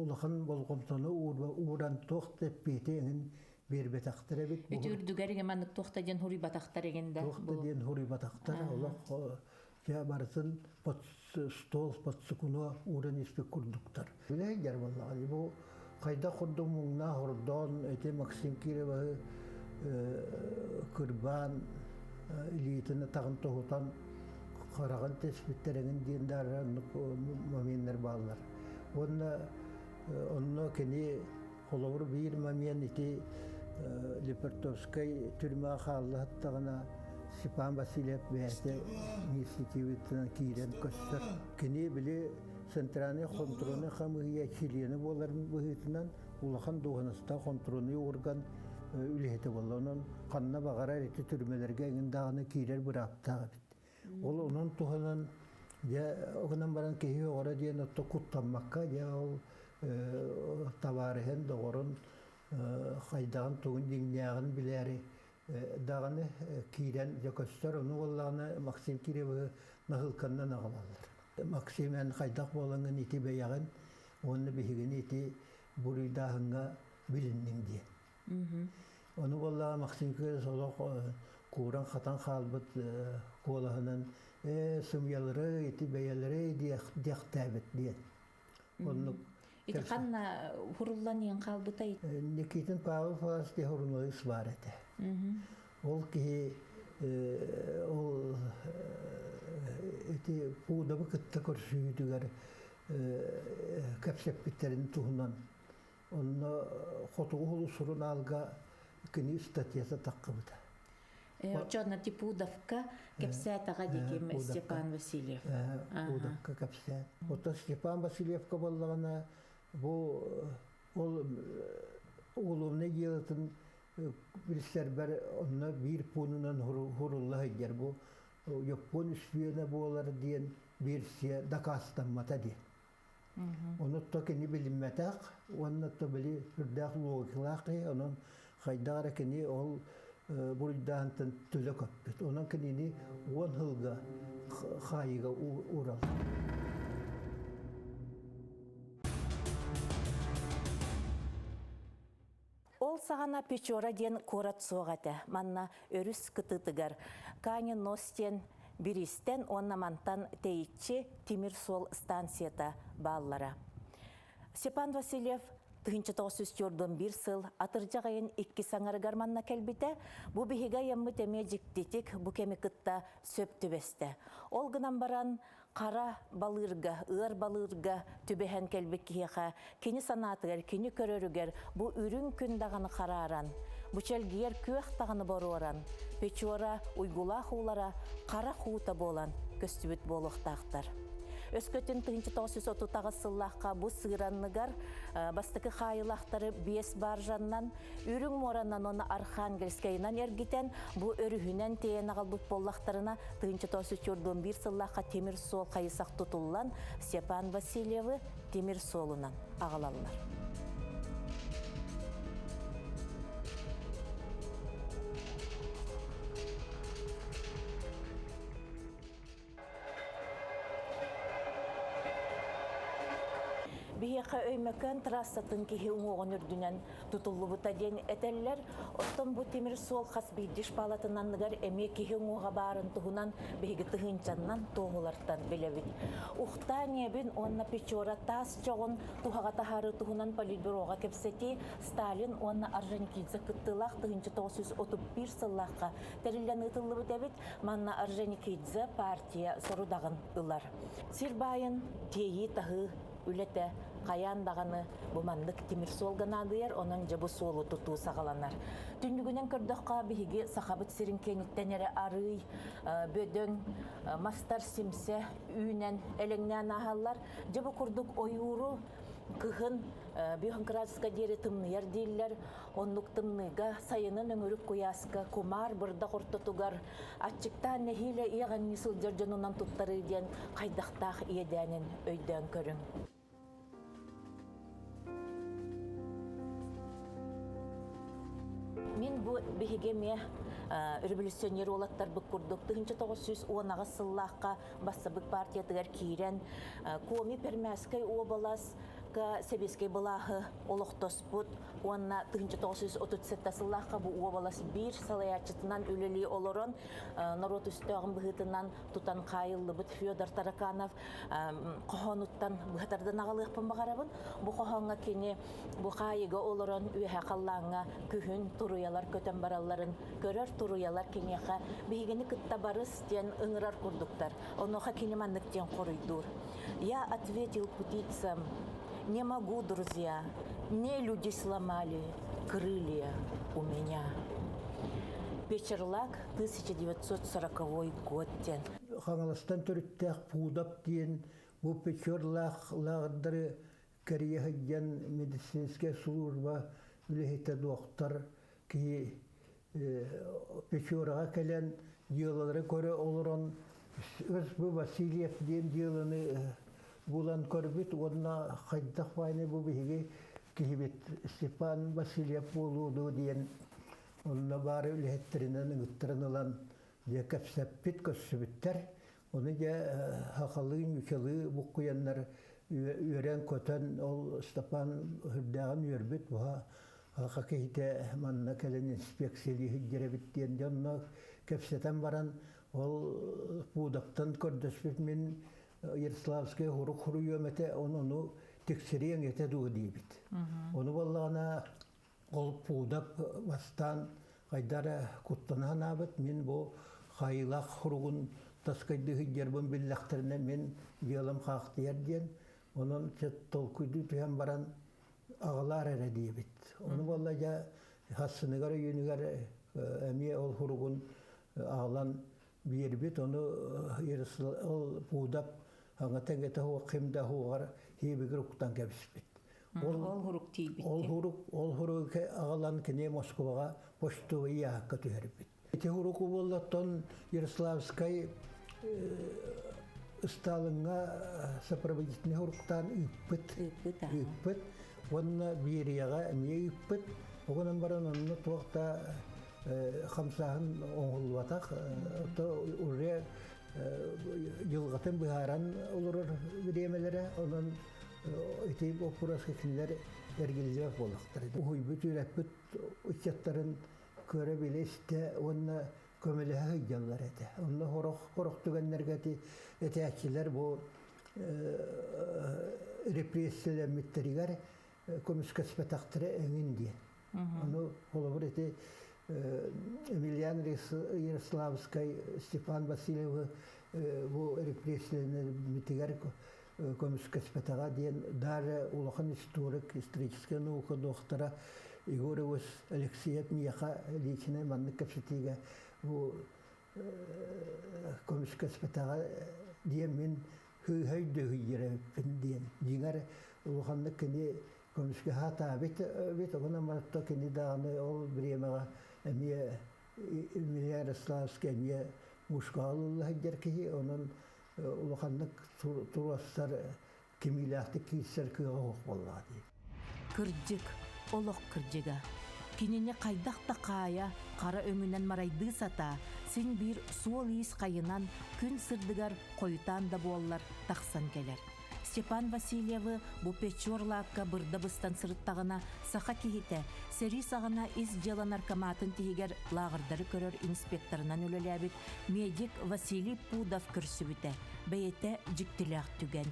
улахан болҕомтону ууран туох да эппиэти эҥин биэрбэтэхтэр эбит. Ити үрдүгэр иҥэ маннык туох да диэн хуруйбатахтар эҥин да. Туох да диэн хуруйбатахтар олох дьэ барытын под стол под сукуно ууран испит курдуктар. Билэ дьар буоллаҕа бу хайдах курдук муҥнаах ордоон ити Максим Кировы кырбаан илиитин атаҕын тоһутан хараҕын тэспиттэрэҥин диэн даара оннук моменнар бааллар. Уонна онно кини холобур биир момент ити Лепертовскай түрмэҕэ хааллаһыттаҕына Степан Васильев бэйэтэ инициативатынан киирэн көстөр. Кини били Центральный хонтуруонай хамыыһыйа чилиэнэ буоларын быһыытынан улахан дуоһунастаах хонтуруонай орган үлэһитэ буолла. Онон ханна баҕарар ити түрмэлэргэ эҥин даҕаны киирэр бырааптаах эбит. Ол онон туһанан дьэ гынан баран киһи оҕоро диэн отто куттаммакка дьэ ол табаарыһын, доҕорун хайдаҕын тугун дьиҥнээҕин билээри даҕаны киирэн дьэ көстөр. Ону буоллаҕына Максим Кирилловы наһыылканнан аҕалаллар. Максим эн хайдах буолаҥҥын ити бэйэҕин уонна биһигини ити буруйдааһыҥҥа билинниҥ диэн. Ону буоллаҕа Максим Кириллович олох кууран-хатан хаалбыт куолаһынан ээ сымыйалары ити бэйэлэрэ диэхтээбит диэн. Оннук Ити ханна хуруллан иэн хаалбытай? Никитин Павел Фалас диэн суруналыыс баар этэ. Ол киһи ол ити Пудовы кытта көрсүһүүтүгэр кэпсэппиттэрин туһунан онно Хотугу Улус сурунаалга кини статьята таххыбыта. Оччоҕуна Пудовка кэпсээтэҕэ диэки Степан Васильев. Пудовка кэпсээн. Оттон Степан Васильевка буоллаҕына бу ол уголовнай дьыалатын билсэрбэр онно биир пуунунан хурулла сылдьар бу Япон үспүөнэ буолар диэн версия дакаастаммата диэн. Ону то кини билиммэтэх уонна то били сүрдээх логикалаах киһи, онон хайдах эрэ кини ол буруйдаантан төлө көппүт. Онон кинини 10 сылга хаайыыга уураллар. Ол саҕана Печора диэн куорат суох этэ. Манна өрүс кытыытыгар Канин Нос диэн Биристэн уонна мантан тэйиччи тимир суол станцията бааллара. Степан Васильев 1941 сыл атырдьах ыйын иккис аҥарыгар манна кэлбитэ. Бу биһиги айаммыт эмиэ дьиктитик бу кэми кытта сөп түбэстэ. Ол гынан баран хара балыырга, ыар балыырга түбэһэн кэлбит киһиэхэ кини санаатыгар, кини көрөрүгэр бу үрүҥ күн даҕаны харааран, бу чэлгийэр күөх даҕаны боруоран, Печора уйгулаах уулара хара хуута буолан көстүбүт буолуохтаахтар. Өскөтүн 1938 сыллаахха бу сыыранныгар бастакы хаайылаахтары биэс баржаннан, Үрүҥ муоранан уонна Архангельскайынан эргитэн, бу өрүһүнэн тиэйэн аҕалбыт буоллахтарына, 1941 сыллаахха тимир суол хайысах тутуллан, Степан Васильевы тимир суолунан аҕалаллар. Биһиэхэ Өймөкөөн трассатын киһи уҥуоҕун үрдүнэн тутуллубута диэн этэллэр. Оттон бу тимир суол хас биирдии шпалатын анныгар эмиэ киһи уҥуоҕа баарын туһунан биһиги тыһыынчаннан туоһулартан билэбит. Ухта ньиэбин уонна Печора таас чоҕун туһаҕа таһаарыы туһунан политбюроҕа кэпсэтии Сталин уонна Орджоникидзе кыттыылаах 1931 сыллаахха тэриллэн ыытыллыбыт эбит. Манна Орджоникидзе партия сорудаҕын ылар. Сир баайын тиэйии-таһыы үлэтэ хайаан даҕаны бу маннык тимир суолга наадыйар, онон дьэ бу суолу тутуу саҕаланар. Түннүгүнэн көрдөххө, биһиги Сахабыт сирин киэниттэн эрэ арыый бөдөҥ мастар симсэ үүнэн элэҥнээн ааһаллар. Дьэ бу курдук ойууру кыһын Бюхенкратска диэри тымныйар дииллэр. Оннук тымныыга сайынын өҥүрүк куйааска кумаар бырдах ортотугар аччыктаан нэһиилэ иэҕэҥнии сылдьар дьонунан туттарыы диэн хайдахтаах иэдээнин өйдөөн көрүҥ. Мин бу биһиги эмиэ революционер уолаттарбыт курдук 1918 сыллаахха бассабык партиятыгар киирэн Коми Пермяскай уобалас сэбиэскэй былааһы олохтоспут уонна 1937 сыллаахха бу уобалас биир салайааччытынан үлэлии олорон норуот өстөөҕүн быһыытынан тутан хаайыллыбыт Федор Тараканов хоһоонуттан быһа тардан аҕалыахпын баҕарабын. Бу хоһооҥҥо кини бу хаайыга олорон үөһэ халлааҥҥа күһүн туруйалар көтөн баралларын көрөр туруйалар киниэхэ биһигини кытта барыс диэн ыҥырар курдуктар. Онуоха кини маннык диэн хоруйдуур. Я ответил птицам, не могу, друзья, не люди сломали крылья у меня. Печерлак 1940 год диэн. Хаҥаластан төрүттээх Пуудап диэн бу Печорлаах лааҕырдары кэрийэ сылдьан медицинскэй служба үлэһитэ дуоктар киһи Печораҕа кэлэн дьыалалары көрө олорон Бу Васильев диэн дьыаланы булан көрбүт уонна хайдах баайны бу биһиги киһибит Степан Васильев буолуо дуо диэн онно баары үлэһиттэринэн ыҥыттаран ылан дьэ кэпсэппит, көрсүбүттэр. Ону дьэ сахалыы, ньучалыы буккуйаннар үөрэн-көтөн ол Степан сүрдээҕин үөрбүт буһа саха киһитэ манна кэлэн инспекциялыы сылдьар эбит диэн дьонно кэпсэтэн баран ол Пудовтан көрдөспүт мин Ярославскай хурук хуруйуом этэ, ону тиксэриэҥ этэ дуо диэбит. Ону буоллаҕына ол Пудов бастаан хайда эрэ куттана санаабыт, мин бу хайылаах хуругун таскайдыы сылдьарбын биллэхтэринэ мин дьыалам хаахтыйар диэн, онон толкуйдуу түһэн баран аҕалаар эрэ диэбит. Ону буолла дьэ хассыныгар өйүнүгэр эмиэ ол хуругун аҕалан биэрбит, ону ол Пуудап аҥата кэтэ суох ким да суоҕар хиибигир уктан кэбиспит. Ол хурук тиийбит. Ол хурук, ол хурук аҕалан кини Москваҕа почтовый яһакка түһэрбит. Ити хурук буоллаттан Ярославскай Сталиҥҥа сопроводительный хуруктаан ыыппыт. Ыыппыт. Уонна Берияҕа эмиэ ыыппыт. Оҕонон баран онно туох да хамсааһын оҥоһуллубатах, уже дьылҕатын быһааран олорор бириэмэлэрэ, онон ити боппуруоска кинилэр эргиллибэт буоллахтара. Уһуйбут, үөрэппит ыччаттарын көрө-билэ истэ уонна көмөлөһө сылдьаллар этэ. Онно сорох сорох түгэннэргэ ити этээччилэр бу репрессиялэммиттэригэр көмүскэспэтэхтэрэ эҥин диэн. Ону холобур ити Емельян Ярославскай Степан Васильевы бу репрессиялэммитигэр көмүскэспэтэҕэ диэн даже улахан историк, историческая наука доктора Егор Иванович Алексеев миэхэ личинэй маннык кэпсэтиигэ бу көмүскэспэтэҕэ диэн мин хыыһа өйдөһүйдэрбин диэн. Дьиҥэр улаханнык кини көмүскэһэ сатаабыт эбит, онон марта кини даҕаны ол бириэмэҕэ эмиэ Емельян Ярославский эмиэ мушкаҕа ылылла сылдьар киһи, онон улаханнык туруорсар кимиилээхтик киирсэр кыаҕа суох буоллаҕа дии. Кырдьык, олох кырдьыга. Кинини хайдах да хаайа, хара өҥүнэн марайдыы сатаа, син биир суол-иис хайынан күн сырдыгар хойутаан да буоллар тахсан кэлэр. Степан Васильевы бу Печор лаапка бырда быстан сырыттаҕына саха киһитэ сэрии саҕана ис дьыала наркоматын тиһигэр лааҕырдары көрөр инспекторынан үлэлээбит медик Василий Пудов көрсүбүтэ бэйэтэ дьиктилээх түгэн.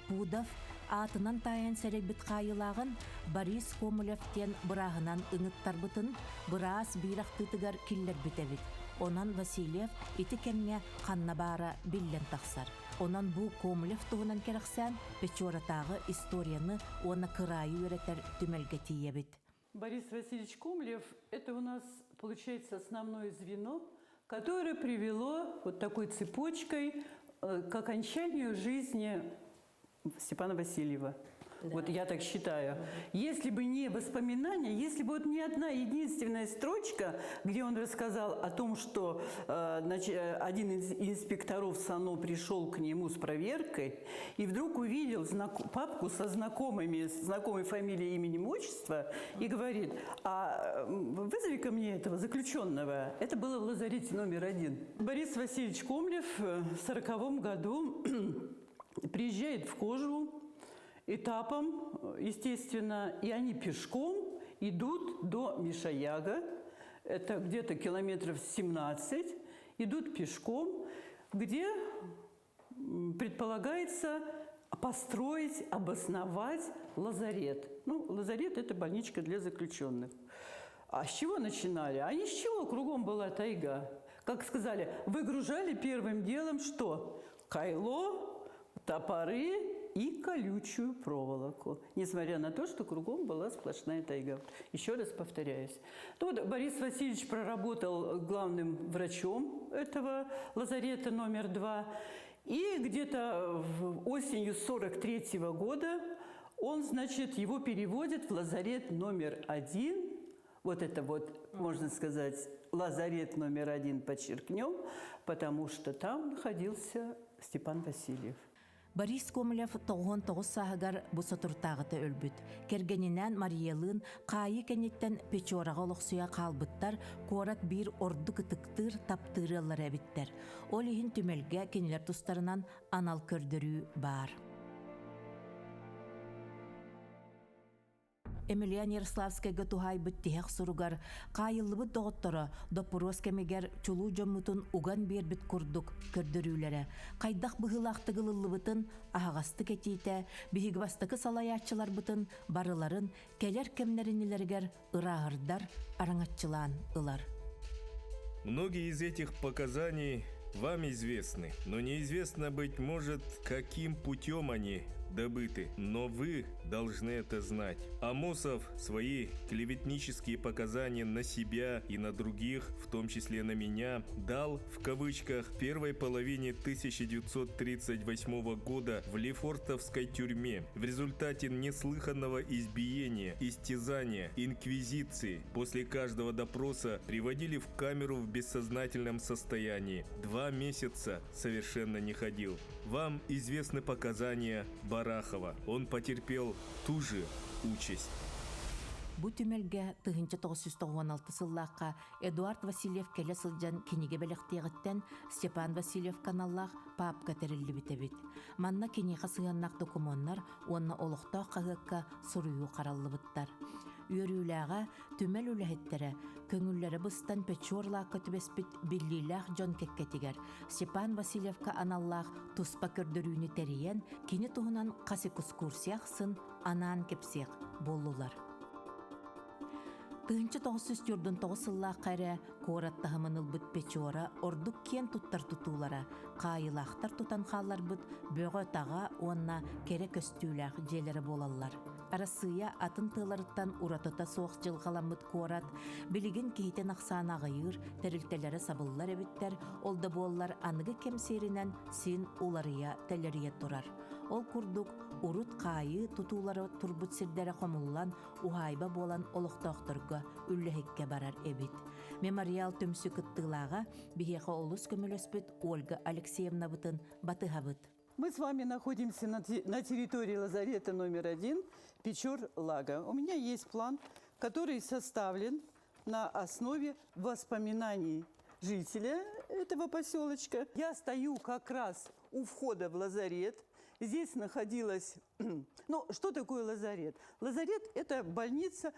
Пудов аатынан таайан сэрэйбит хаайыылааҕын Борис Комлев диэн бырааһынан ыҥыттарбытын быраас биир ахтыытыгар киллэрбит эбит. Онон Васильев ити кэмҥэ ханна баара биллэн тахсар. Онон бу Комлев туһунан кэрэхсээн Печоратааҕы историяны уонна кыраайы үөрэтэр түмэлгэ тиийэбит. Борис Васильевич Комлев – это у нас, получается, основное звено, которое привело вот такой цепочкой к окончанию жизни Степана Васильева. Да. Вот я так считаю. Если бы не воспоминания, если бы вот не одна единственная строчка, где он рассказал о том, что значит, один из инспекторов САНО пришел к нему с проверкой и вдруг увидел папку со знакомыми, с знакомой фамилией, именем, отчества и говорит, а вызови ко мне этого заключенного. Это было в лазарете номер 1. Борис Васильевич Комлев в 40-м году приезжает в Кожву этапом, естественно, и они пешком идут до Мишаяга, это где-то километров 17, идут пешком, где предполагается построить, обосновать лазарет. Ну, лазарет – это больничка для заключенных. А с чего начинали? А ни с чего, кругом была тайга. Как сказали, выгружали первым делом что? Кайло, топоры и колючую проволоку, несмотря на то, что кругом была сплошная тайга. Еще раз повторяюсь. Тут Борис Васильевич проработал главным врачом этого лазарета номер 2. И где-то осенью 43-го года он, значит, его переводит в лазарет номер 1. Вот это вот, можно сказать, лазарет номер 1 подчеркнем, потому что там находился Степан Васильев. Борис Комлев 99 сааһыгар бу соторутааҕыта өлбүт. Кэргэнинээн Мариялыын хаайыы кэнниттэн Печораҕа олохсуйа хаалбыттар, куорат биир ордук ытыктыыр, таптыыр ыаллара эбиттэр. Ол иһин түмэлгэ кинилэр тустарынан анал көрдөрүү баар. Емельян Ярославскайга туһаайбыт тиһэх суругар хаайыллыбыт доҕотторо доппуруос кэмигэр чулуу дьоммутун уган биэрбит курдук көрдөрүүлэрэ хайдах быһыылаахтык ылыллыбытын аһаҕастык этиитэ биһиги бастакы салайааччыларбытын барыларын кэлэр кэмнэринилэригэр ырааһырдар араҥаччылаан ылар. Многие из этих показаний вам известны, но неизвестно, быть может, каким путем они добыты. Но вы должны это знать. Амосов свои клеветнические показания на себя и на других, в том числе на меня, дал, в кавычках, в первой половине 1938 года в Лефортовской тюрьме в результате неслыханного избиения, истязания, инквизиции. После каждого допроса приводили в камеру в бессознательном состоянии. 2 месяца совершенно не ходил. Вам известны показания Барахова. Он потерпел ту же участь. Бу түмэлгэ 1996 сыллаахха Эдуард Васильев кэлэ сылдьан кинигэ бэлэхтиэҕиттэн Степан Васильев каналлаах папка тэриллибит эбит. Манна киниэхэ сыһыаннаах докумуоннар уонна олохтоох хаһыакка суруйуу хараллыбыттар. Үөрүүлээҕэ түмэл үлэһиттэрэ көҥүллэрэ быстан Печор лаакка түбэспит биллиилээх дьон кэккэтигэр Степан Васильевка аналлаах туспа көрдөрүүнү тэрийэн, кини туһунан хас экскурсия ахсын анаан кэпсиэх буоллулар. 1949 сыллаахха эрэ куорат таһымын ылбыт Печора ордук киэн туттар тутуулара хаайыылаахтар тутан хаалларбыт бөҕө-таҕа уонна кэрэ көстүүлээх дьиэлэрэ буолаллар. Арассыыйа атын тыаларыттан уратыта суох дьылҕаламмыт куорат билигин киһитин ахсаана аҕыйыыр, тэрилтэлэрэ сабыллар эбиттэр, ол да буоллар аныгы кэм сиэринэн син уларыйа-тэлэрийэ турар. Ол курдук, урут хаайыы тутуулара турбут сирдэрэ хомуллан, уһаайба буолан олохтоохторго үллэһиккэ барар эбит. Мемориал түмсүү кыттыылааҕа биһиэхэ олус көмөлөспүт Ольга Алексеевнабытын батыһабыт. Мы с вами находимся на территории лазарета номер один Печор-Лага. У меня есть план, который составлен на основе воспоминаний жителя этого поселочка. Я стою как раз у входа в лазарет. Здесь находилась... Ну, что такое лазарет? Лазарет – это больница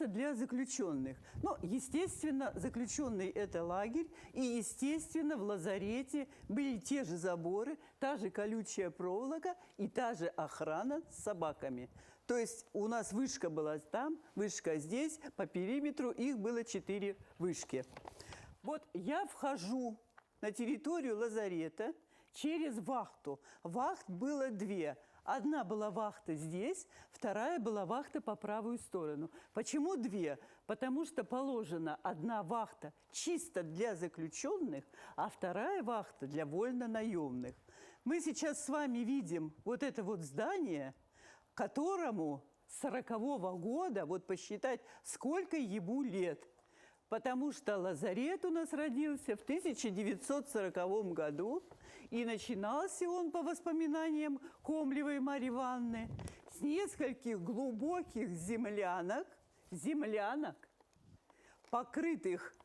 для заключенных. Но, естественно, заключенный – это лагерь. И, естественно, в лазарете были те же заборы, та же колючая проволока и та же охрана с собаками. То есть у нас вышка была там, вышка здесь, по периметру их было четыре вышки. Вот я вхожу на территорию лазарета через вахту. Вахт было две. Одна была вахта здесь, вторая была вахта по правую сторону. Почему две? Потому что положена одна вахта чисто для заключенных, а вторая вахта для вольно-наемных. Мы сейчас с вами видим вот это вот здание, которому с 40 года, вот посчитать, сколько ему лет. Потому что лазарет у нас родился в 1940 году, и начинался он, по воспоминаниям Комлевой Марьи Ивановны, с нескольких глубоких землянок, землянок, покрытых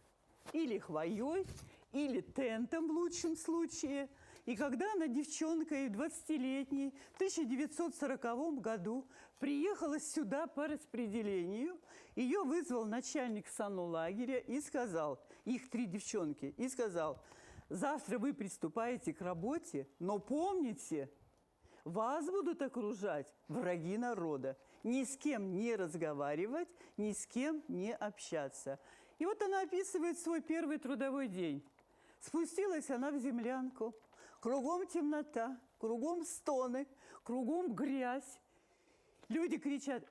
или хвоей, или тентом в лучшем случае. И когда она девчонкой 20-летней в 1940 году приехала сюда по распределению, ее вызвал начальник санлагеря и сказал, их три девчонки, и сказал, завтра вы приступаете к работе, но помните, вас будут окружать враги народа. Ни с кем не разговаривать, ни с кем не общаться. И вот она описывает свой первый трудовой день. Спустилась она в землянку. Кругом темнота, кругом стоны, кругом грязь. Люди кричат,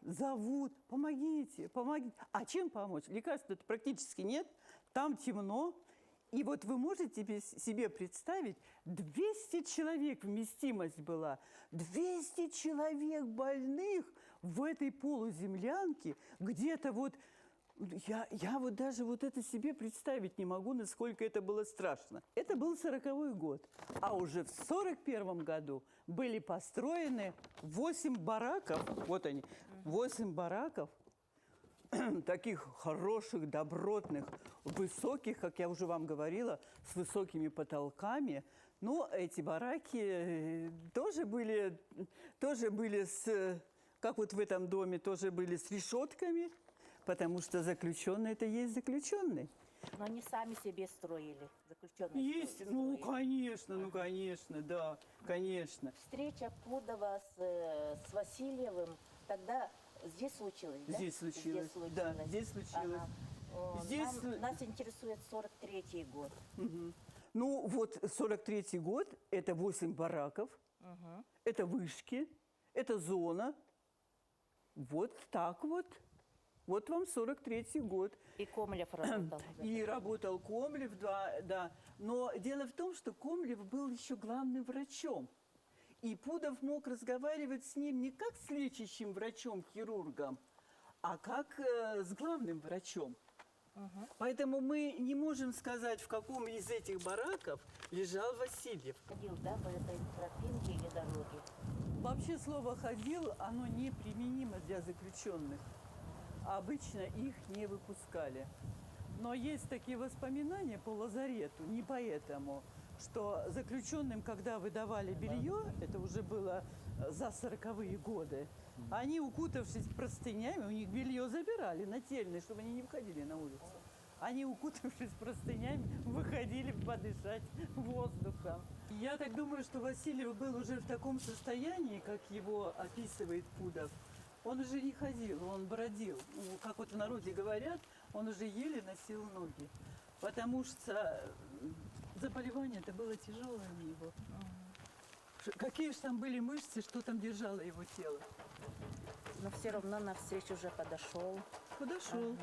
зовут, помогите, помогите. А чем помочь? Лекарств-то практически нет, там темно. И вот вы можете себе представить, 200 человек вместимость была, 200 человек больных в этой полуземлянке, где-то вот, я вот даже вот это себе представить не могу, насколько это было страшно. Это был 40-й год, а уже в 41-м году были построены 8 бараков, вот они, 8 бараков, таких хороших, добротных, высоких, как я уже вам говорила, с высокими потолками. Но эти бараки тоже были с, как вот в этом доме, тоже были с решетками, потому что заключенный это есть заключенный. Но они сами себе строили, заключенные. Есть, строили. ну конечно, ну конечно, да, конечно. Встреча Пудова с Васильевым тогда здесь случилось, да? Здесь случилось, Здесь случилось. да, здесь случилось. Ага. О, Здесь нас интересует 43-й год. Мгм. Ну вот 43-й год, это 8 бараков, это вышки, это зона. Вот так вот. Вот вам 43-й год. И Комлев работал. И работал Комлев, да, да. Но дело в том, что Комлев был еще главным врачом. И Пудов мог разговаривать с ним не как с лечащим врачом-хирургом, а как с главным врачом. Поэтому мы не можем сказать, в каком из этих бараков лежал Васильев. Ходил, да, по этой тропинке или дороге? Вообще слово «ходил», оно неприменимо для заключенных. Обычно их не выпускали. Но есть такие воспоминания по лазарету, не поэтому, что заключенным, когда выдавали белье, это уже было за сороковые годы. Они, укутавшись простынями, у них белье забирали нательное, чтобы они не выходили на улицу. Они, укутавшись простынями, выходили подышать воздухом. Я так думаю, что Васильев был уже в таком состоянии, как его описывает Пудов. Он уже не ходил, он бродил. Ну, как вот в народе говорят, он уже еле носил ноги. Потому что заболевание это было тяжелое у него. Какие же там были мышцы, что там держало его тело? Но все равно навстречу уже подошел. Подошел. Ага.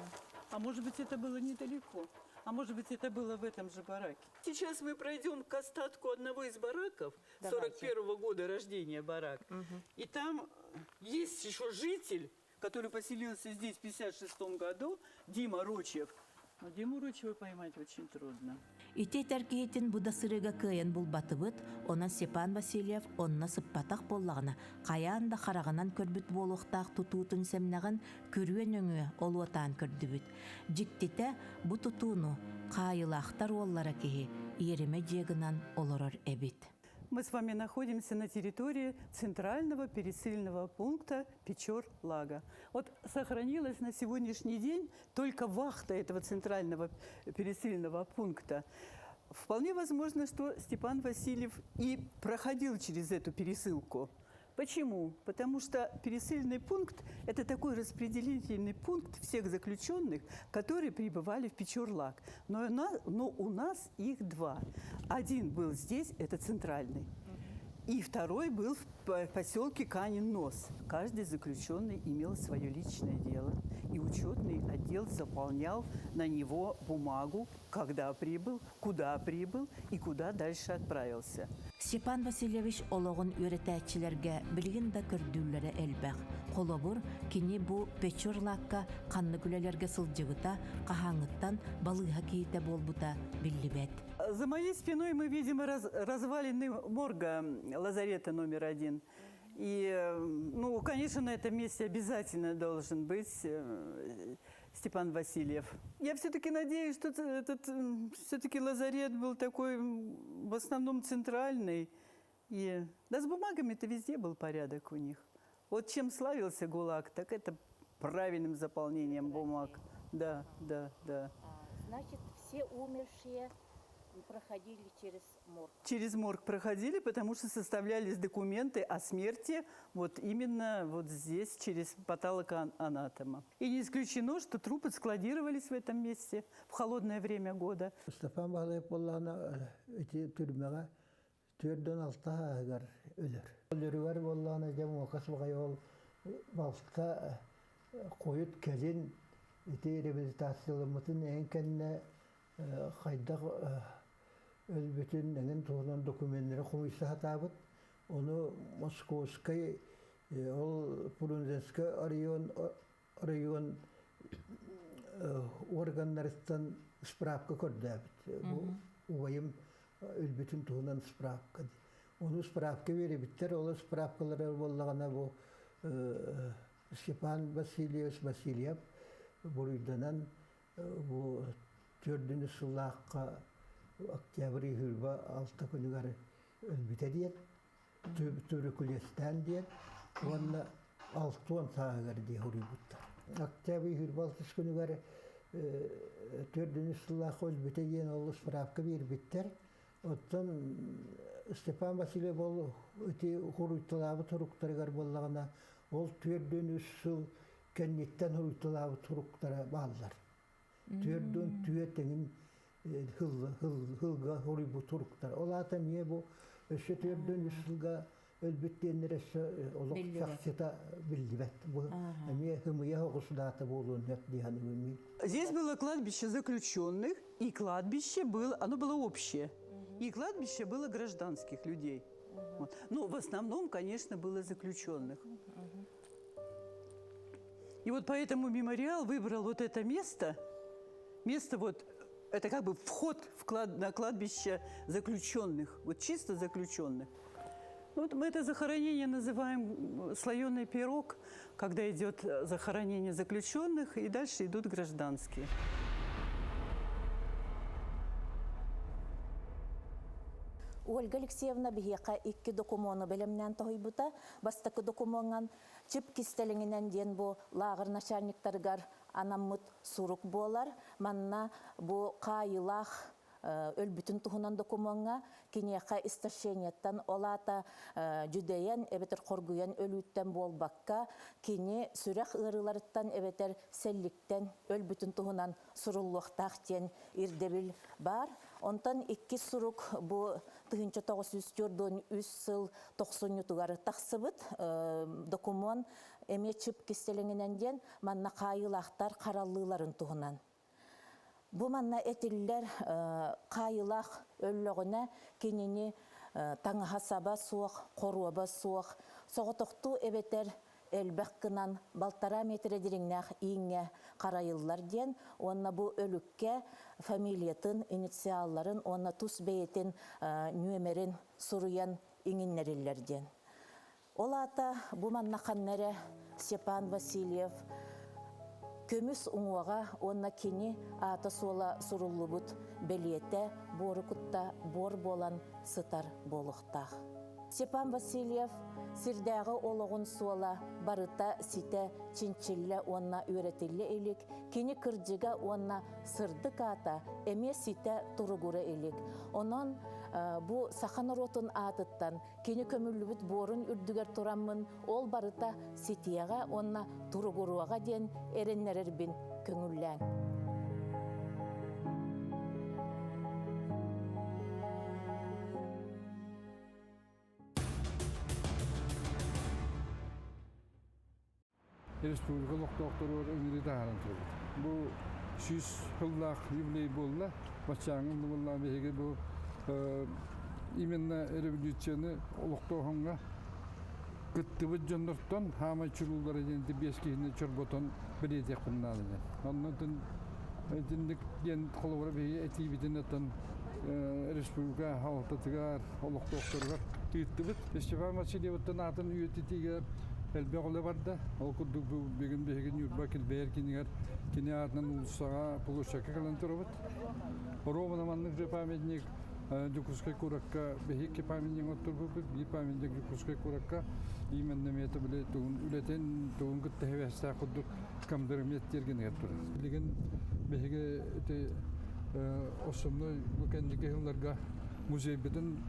А может быть, это было недалеко. А может быть, это было в этом же бараке. Сейчас мы пройдем к остатку одного из бараков, 41 -го года рождения барак. Угу. И там есть еще житель, который поселился здесь в 56 году, Дима Рочев. Но Диму Рочева поймать очень трудно. Ити этэр киһитин бу да сырыыга кыайан булбатыбыт, онон Степан Васильев онно сыппатах буоллаҕына, хайаан да хараҕынан көрбүт буолуохтаах тутуутун сэмнэҕин күрүө нөҥүө олуотаан көрдүбүт. Дьиктитэ, бу тутууну хаайыылаахтар уоллара киһи иэримэ дьиэ гынан олорор эбит. Мы с вами находимся на территории центрального пересыльного пункта Печор-Лага. Вот сохранилась на сегодняшний день только вахта этого центрального пересыльного пункта. Вполне возможно, что Степан Васильев и проходил через эту пересылку. Почему? Потому что пересыльный пункт – это такой распределительный пункт всех заключенных, которые прибывали в Печорлаг. Но, но у нас их два. Один был здесь, это центральный. И второй был в поселке Канин-Нос. Каждый заключенный имел свое личное дело. И учетный отдел заполнял на него бумагу, когда прибыл, куда прибыл и куда дальше отправился. Степан Васильевич олоҕун үөрэтээччилэргэ билигин да көрдүүллэрэ элбэх. Холобур, кини бу Печорлакка ханнык үлэлэргэ сылдьыбыта, хаһааҥҥыттан балыыһа киһитэ буолбута биллибэт. За моей спиной мы видим раз, развалины морга лазарета номер один. И, ну, конечно, на этом месте обязательно должен быть Степан Васильев. Я все-таки надеюсь, что этот все-таки лазарет был такой в основном центральный. И, да с бумагами-то везде был порядок у них. Вот чем славился ГУЛАГ, так это правильным заполнением бумаг. Да, да, да. А, значит, все умершие проходили через морг. Через морг проходили, потому что составлялись документы о смерти вот именно вот здесь, через патологоанатома. И не исключено, что трупы складировались в этом месте в холодное время года. Степан Баһылайап буоллаҕына ити түрмэҕэ 46 сааһыгар өлөр. Өлөрүгэр буоллаҕына дьэ муокас баҕайы ол балта хойут кэлин ити реабилитацияламмытын эҥин кэннэ хайдах өлбүтүн эҥин туһунан докуменнары хомуйса сатаабыт. Ону Московскай ол Фрунзенскай район район органнарыттан справка көрдөөбүт. Бу убайым өлбүтүн туһунан справка. Ону справка биэрбиттэр, ол справкалары буоллаҕына бу Степан Васильевич Васильев буруйданан бу төрдүнү сыллаахха октябрь 26 күнүгэр өлбүтэ диэн, туберкулезтаан диэн уонна 60 сааһыгар дии хоруйбуттар. Октябрь 26 күнүгэр төрдүнү сыллаахха өлбүтэ диэн ол справка биэрбиттэр. Оттон Степан Васильев ол ити хоруйталаабыт суруктарыгар буоллаҕына, ол 43 сыл кэнниттэн хоруйталаабыт суруктара бааллар. 44 эҥин сылга хоруйбут суруктар. Ол аата эмиэ бу өссө 43 сылга өлбүт диэннэр өссө олох чахчыта биллибэт. Бу эмиэ хымыйа соҕус даата буолуон сөп дии саныыбын. Здесь было кладбище заключенных, и кладбище было, оно было общее. И кладбище было гражданских людей. Вот. Но в основном, конечно, было заключенных. И вот поэтому мемориал выбрал вот это место. Место вот, это как бы вход в клад, на кладбище заключенных, вот чисто заключенных. Вот мы это захоронение называем слоеный пирог, когда идет захоронение заключенных, и дальше идут гражданские. Ольга Алексеевна биһиэхэ икки докумуону бэлэмнээн тоһуйбута. Бастакы докумуоҥҥан чып кистэлэҥинэн диэн бу лааҕыр начальниктарыгар анаммыт сурук буолар. Манна бу хаайыылаах өлбүтүн туһунан докумуоҥҥа киниэхэ истощениеттан ол аата дьүдэйэн эбэтэр хоргуйан өлүүттэн буолбакка кини сүрэх ыарыыларыттан эбэтэр сэлликтэн өлбүтүн туһунан суруллуохтаах диэн ирдэбил баар. Онтон иккис сурук бу 1943 сыл тохсунньутугар тахсыбыт докумуон эмиэ чып кистэлэҥинэн диэн манна хаайыылаахтар хараллыыларын туһунан. Бу манна этиллэр хаайыылаах өллөҕүнэ кинини таҥаһа-саба суох, хоруоба суох, соҕотохтуу эбэтэр элбэх гынан балтараа миэтэрэ дириҥнээх ииҥҥэ харайыллар диэн уонна бу өлүккэ фамилиятын, инициалларын уонна тус бэйэтин нүөмэрин суруйан иҥиннэриллэр диэн. Ол аата бу манна ханна эрэ Степан Васильев көмүс уҥуоҕа уонна кини аата-суола суруллубут бэлиэтэ буору кутта буор буолан сытар буолуохтаах. Степан Васильев сирдээҕи олоҕун суола барыта ситэ чинчиллэ уонна үөрэтиллэ илик, кини кырдьыга уонна сырдык аата эмиэ ситэ туругура илик. Онон бу саха норуотун аатыттан Кини көмүллүбүт буорун үрдүгэр тураммын ол барыта ситиэҕэ уонна туругуруоҕа диэн эрэннэрэрбин көҥүллээҥ. Республика олохтоохторугар ыҥырыы таһааран турабыт. Бу 100 сыллаах юбилей буолла. Баччааҥҥы буолла биһиги бу именно революцияны олохтооһуҥҥа кыттыбыт дьоннортон хаамай чулуулара диэн биэс киһини чорботон бэлиэтиэхпин наада диэн. Оннотун итинник диэн холобура биһиги этиибитин оттон республика салалтатыгар, олохтоохторугар ыыттыбыт. Степан Васильевыттан аатын үйэтитиигэ элбэх үлэ барда. Ол курдук бүгүн биһиги Ньурба килбэйэр кинигэр кини аатынан уулуссаҕа площадка кэлэн турабыт. Ровно маннык же памятник Дьокуускай куоракка биһикки памятник оттурбуппут, биир памятник Дьокуускай куоракка именно мета били тугун үлэтин тугун кытта хэвэстээх курдук комдормет тиэргэнигэр турар. Билигин биһиги ити основной бу кэнники сылларга музейбытын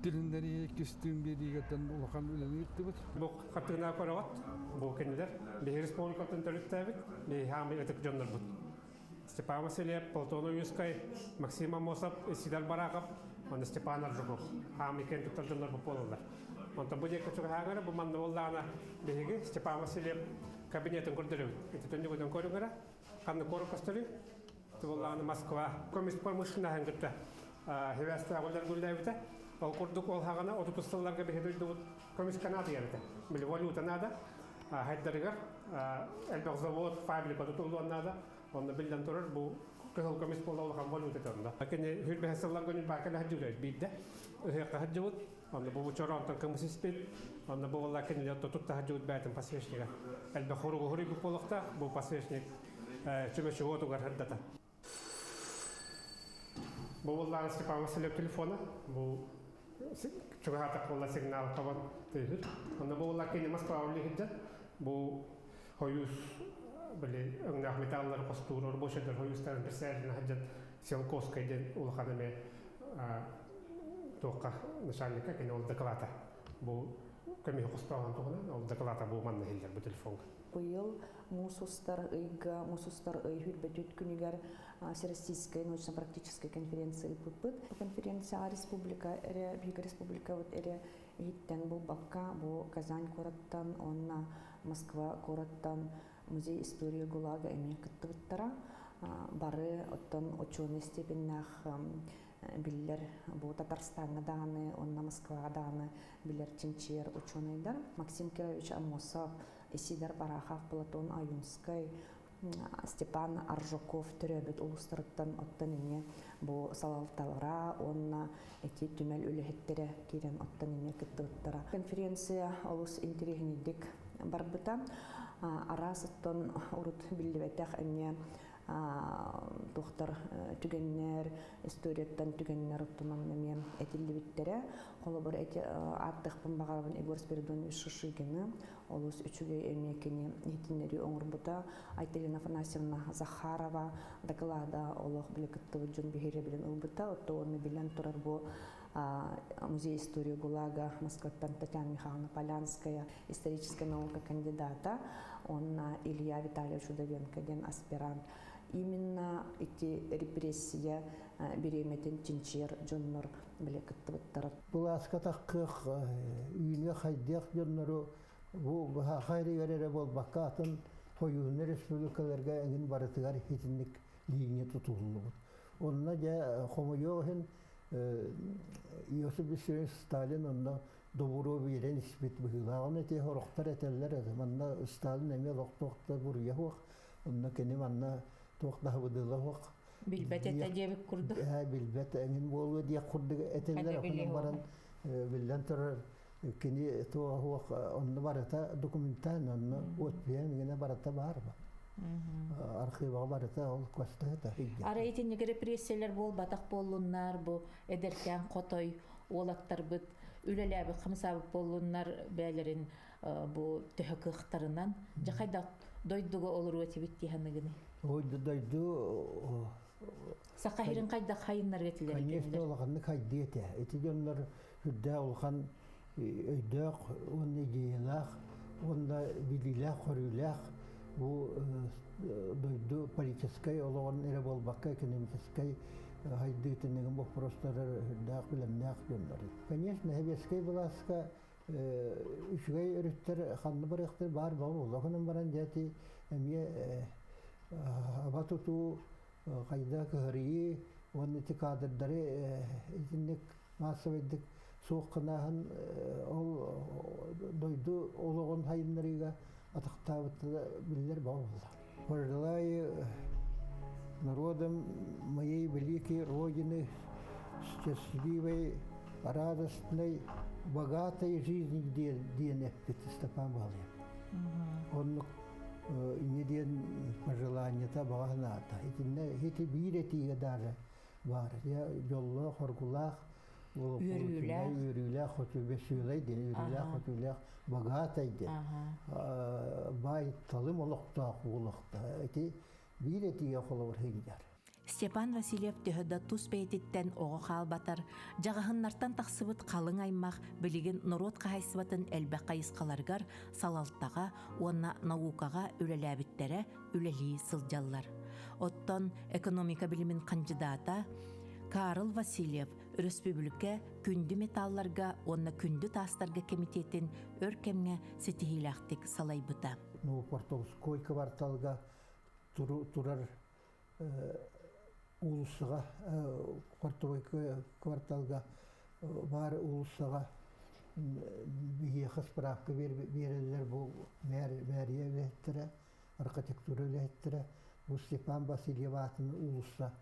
тилиннэрии иккис тыын биэриигэтэн улахан үлэни ыыттыбыт. Бу хартыына көрөҕөт, бу кинилэр биһиги республикатын төрүттээбит, биһиги хаамый ытык дьоннорбут. Степан Васильев, Платон Ойуускай, Максим Аммосов, Сидор Барахов, уонна Степан Аржуков хаамый киэн туттар дьоннорбут буолаллар. Онтон бу диэки чугаһааҥара бу манна буоллаҕына биһиги Степан Васильев кабинетын көрдөрөбүт. Ити түннүгүнэн көрүҥ эрэ. Ханна куорат көстөрүй? Ити буоллаҕына Москва көмүс промышленноһын кытта хибээстээх үлэлэр гүллээбитэ. Ол курдук ол хаҕана 30 сылларга биһи дойдубут көмүскэ наадыйар этэ. Били валюта наада. Хайдарыгар элбэх завод, фабрика тутуллуон наада. Онно биллэн турар бу кыһыл көмүс буола улахан валюта этэ онно. Кини хүрбэһэ сылларга Ньурбака хаһдьыбыт биирдэ. Ыһыахха хаһдьыбыт. Онно бу чороонтон кымыс испит. Онно бу буолла кинилэр тутта хаһдьыбыт бээтин подсвечнига. Элбэх хоругу хоруйбут буолуохтаах. Бу подсвечник чүмэчи уотугар сырдата. Бу буоллаҕына Степан Васильев телефона. Бу чугаһаатах буолла сигнал табан тыыһыр. Онно бу буолла кини Москваҕа үлэһирдэ. Бу хойуус били өҥнөөх металлары хостуур рабочайдар хойуустарын бэсээрин сылдьан Селковскай диэн улахан эмэ туохха начальникка кини ол доклада бу көмүһү хостооһун туһунан ол доклада бу манна иһиллэр бу телефонга. Быйыл муус устар ыйга, муус устар ый хүрбэтүт күнүгэр Всероссийская научно-практическая конференция ыыппыппыт. Бу конференцияҕа республика эрэ, биһиги республикабыт эрэ иһиттэн булбакка, бу Казань куораттан уонна Москва куораттан музей истории ГУЛАГа эмиэ кыттыбыттара. Бары оттон ученый степеннээх биллэр бу Татарстаҥҥа даҕаны уонна Москваҕа даҕаны билэр чинчийэр учуонайдар Максим Кирович Аммосов, Исидор Барахов, Платон Аюнскай, Степан Аржаков төрөөбүт улуустарыттан оттон эмиэ бу салалталара уонна эти түмэл үлэһиттэрэ киирэн оттон эмиэ кыттыбыттара. Конференция олус интэриэһинэйдик барбыта. Араас оттон урут биллибэтэх эмиэ Туохтар түгэннэр, историяттан түгэннэр оттон эмиэ этиллибиттэрэ. Холобур, эти ааттыахпын баҕарабын Егор Спиридонович Шишигины, олус үчүгэй эмиэ кини иһитиннэрии оҥорбута. Айталина Афанасьевна Захарова доклада олох били кыттыбыт дьон биһирэбилин ылбыта. Отто уонна билэн турар бу музей истории ГУЛАГа Москваттан Татьяна Михайловна Полянская, историческая наука кандидата, уонна Илья Витальевич Удовенко диэн аспирант. Именно ити репрессия бириэмэтин чинчийэр дьоннор били кыттыбыттара. Былааска таххыах, үүнүөх хайдыах дьоннору бу быһаахай эрэ буолбакка атын хойуунна республикаларга эҥин барытыгар итинник линия тутуллубут. Онно дьэ хомойуох иһин Иосиф Виссарионович Сталин онно добуруо биэрэн испит быһыылааҕын эти сорохтор этэллэр этэ. Манна Сталин эмиэ олохтоохто буруйа суох. Онно кини манна туох да быдыла суох. Билбэт этэ диэбит курдук. Билбэт эҥин буолуо диэх курдук этэллэр. Онон баран биллэн турар кини туох суох онно барыта документально онно отпиэн гына барыта баар ба. Архиваҕа барыта ол көстө Ара итинник репрессиялар буолбатах буоллуннар бу эдэркээн хотой уолаттарбыт үлэлээбит хамсаабыт буоллуннар бээлэрин бу төһө кыахтарынан дьэ хайдах дойдуга олоруо этибит дии саныгыный? Ой дойду Саха сирин хайдах хайыннарга этилэр Конечно, улаханнык хайдыы этэ. Ити дьоннор үрдээх улахан өйдөөх уонна идеялаах уонна билиилээх-көрүүлээх бу дойду политическай олоҕун эрэ буолбакка экономическай хайдыытын боппуруостары үрдээх билэмнээх дьоннор. Конечно, сэбиэскэй былааска үчүгэй өрүттэр ханна барыахтар баар буолла. Онон баран дьэ эмиэ аба тутуу хайда кыһарыйыы уонна ити кадрдары итинник маассабайдык суох гынааһын ол дойду олоҕун хайыннарыыга атахтаабыта биллэр буолла. Пожелаю народам моей великой Родины счастливой, радостной, богатой жизни диэн эппит Степан Балыев. Оннук инньэ диэн пожеланиета баҕа санаата. Итиннэ ити биир этиигэ даже баар. Дьоллоох, хоргулаах, үөрүүлээх, үөрүүлээх, хоту бэсүөлэй диэн, үөрүүлээх, хотүүлээх, богатай диэн. Баай талым олохтоох буолуохта. Ити биир этиигэ холобур сылдьар. Степан Васильев төһө да тус бэйэтиттэн оҕо хаалбатар, дьаҕаһыннартан тахсыбыт халыҥ аймах билигин норуот хаһаайыстыбатын элбэх хайысхаларыгар салалтаҕа уонна наукаҕа үлэлээбиттэрэ үлэлии сылдьаллар. Оттон экономика билимин хандьыдаата Карл Васильев өрөспүүбүлүкэ күндү металларга уонна күндү таастарга кэмитиэтин өр кэмҥэ ситиһиилээхтик салайбыта. Новопортовской кварталга турар уулуссаҕа портовой кварталга баар уулуссаҕа биһиэхэ справка биэрэллэр бу мэрия үлэһиттэрэ, архитектура үлэһиттэрэ бу Степан Васильев аатын уулусса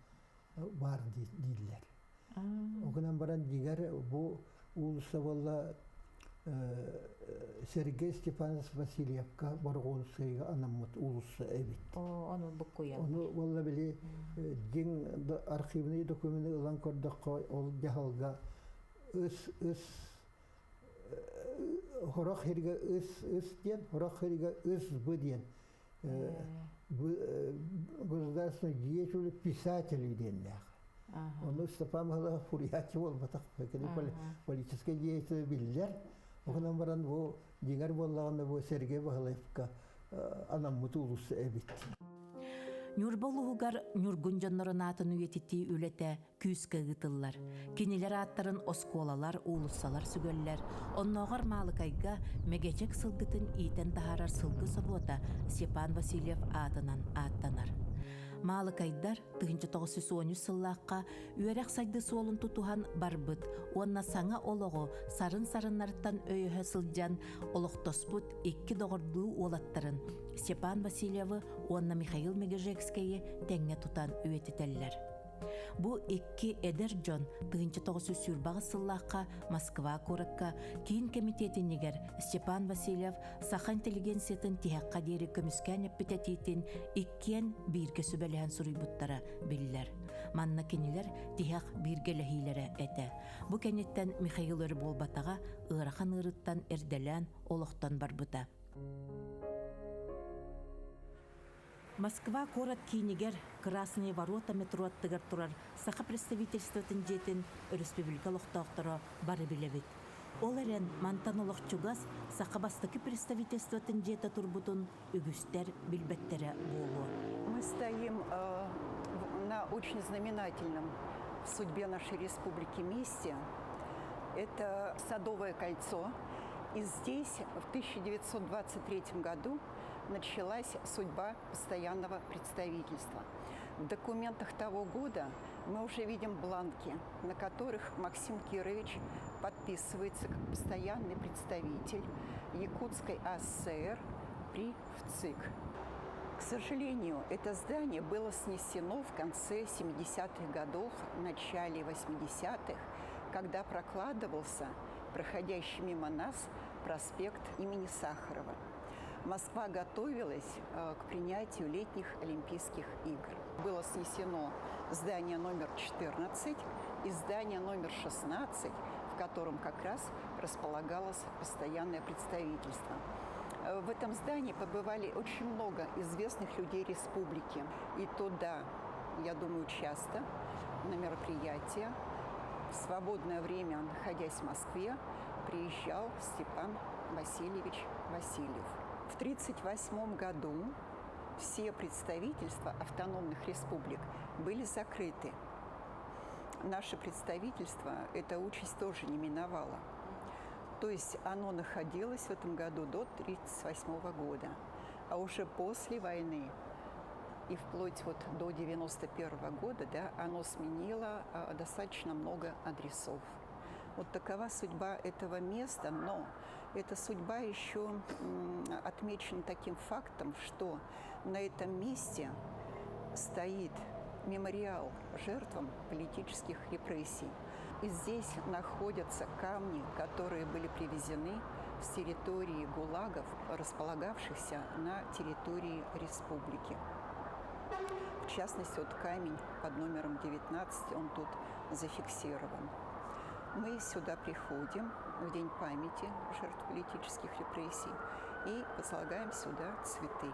баар дииллэр. Ол гынан баран дьиҥэр бу уулусса буолла Сергей Степанович Васильевка Борогонскайга анаммыт уулусса эбит. Ону буккуйа. Ону буолла били дьиҥ архивный документы ылан көрдөххө ол дьаһалга ыс ыс хорох хиргэ ыс ыс диэн, хорох хиргэ ыс бы диэн государственный деятель писатель диэннээх. Ону Степан Михайлович фурьячы буолбатах. Кини политическай деятель биллэр. Онон баран бу дьиҥэр буоллаҕына бу Сергей Баһылаевка анаммыт улус эбит. Ньурба улууһугар Ньургун дьоннорун аатын үйэтитии үлэтэ күүскэ ыытыллар. Кинилэр ааттарын оскуолалар, уулуссалар сүгэллэр. Оннооҕор Маалыкайга Мэгэдьэк сылгытын иитэн таһаарар сылгы собуота Степан Васильев аатынан ааттанар. Маалыкайдар 1913 сыллаахха үөрэх сайды суолун тутуһан барбыт уонна саҥа олоҕу сарын-сарыннарыттан өйөһө сылдьан олохтоспут икки доҕордуу уолаттарын Степан Васильевы уонна Михаил Мегежекскэйи тэҥҥэ тутан үйэтитэллэр. Бу икки эдэр дьон 1928 сыллаахха Москва куоракка Киин кэмитиэтинигэр Степан Васильев саха интеллигенциятын тиһэххэ диэри көмүскээн эппит этиитин иккиэн бииргэ сүбэлэһэн суруйбуттара биллэр. Манна кинилэр тиһэх бииргэлэһиилэрэ этэ. Бу кэнниттэн Михаил өрө буолбатаҕа ыарахан ыарыттан эрдэлээн олохтон барбыта. Москва куорат киинигэр Красные ворота метро аттыгар турар Саха представительствотын дьиэтин өрөспүүбүлүкэ олохтоохторо бары билэбит. Ол эрэн мантан олох чугас Саха бастакы представительствотын дьиэтэ турбутун үгүстэр билбэттэрэ буолуо. Мы стоим э, на очень знаменательном в судьбе нашей республики месте. Это Садовое кольцо. И здесь в 1923 году началась судьба постоянного представительства. В документах того года мы уже видим бланки, на которых Максим Кирович подписывается как постоянный представитель Якутской АССР при ВЦИК. К сожалению, это здание было снесено в конце 70-х годов, в начале 80-х, когда прокладывался проходящий мимо нас проспект имени Сахарова. Москва готовилась э, к принятию летних Олимпийских игр. Было снесено здание номер 14 и здание номер 16, в котором как раз располагалось постоянное представительство. Э, в этом здании побывали очень много известных людей республики. И туда, я думаю, часто на мероприятия в свободное время, находясь в Москве, приезжал Степан Васильевич Васильев. В 1938 году все представительства автономных республик были закрыты. Наше представительство эта участь тоже не миновала. То есть оно находилось в этом году до 1938 года. А уже после войны и вплоть вот до 1991 года да, оно сменило а, достаточно много адресов. Вот такова судьба этого места, но эта судьба еще отмечена таким фактом, что на этом месте стоит мемориал жертвам политических репрессий. И здесь находятся камни, которые были привезены с территории ГУЛАГов, располагавшихся на территории республики. В частности, вот камень под номером 19, он тут зафиксирован. Мы сюда приходим в День памяти жертв политических репрессий и возлагаем сюда цветы.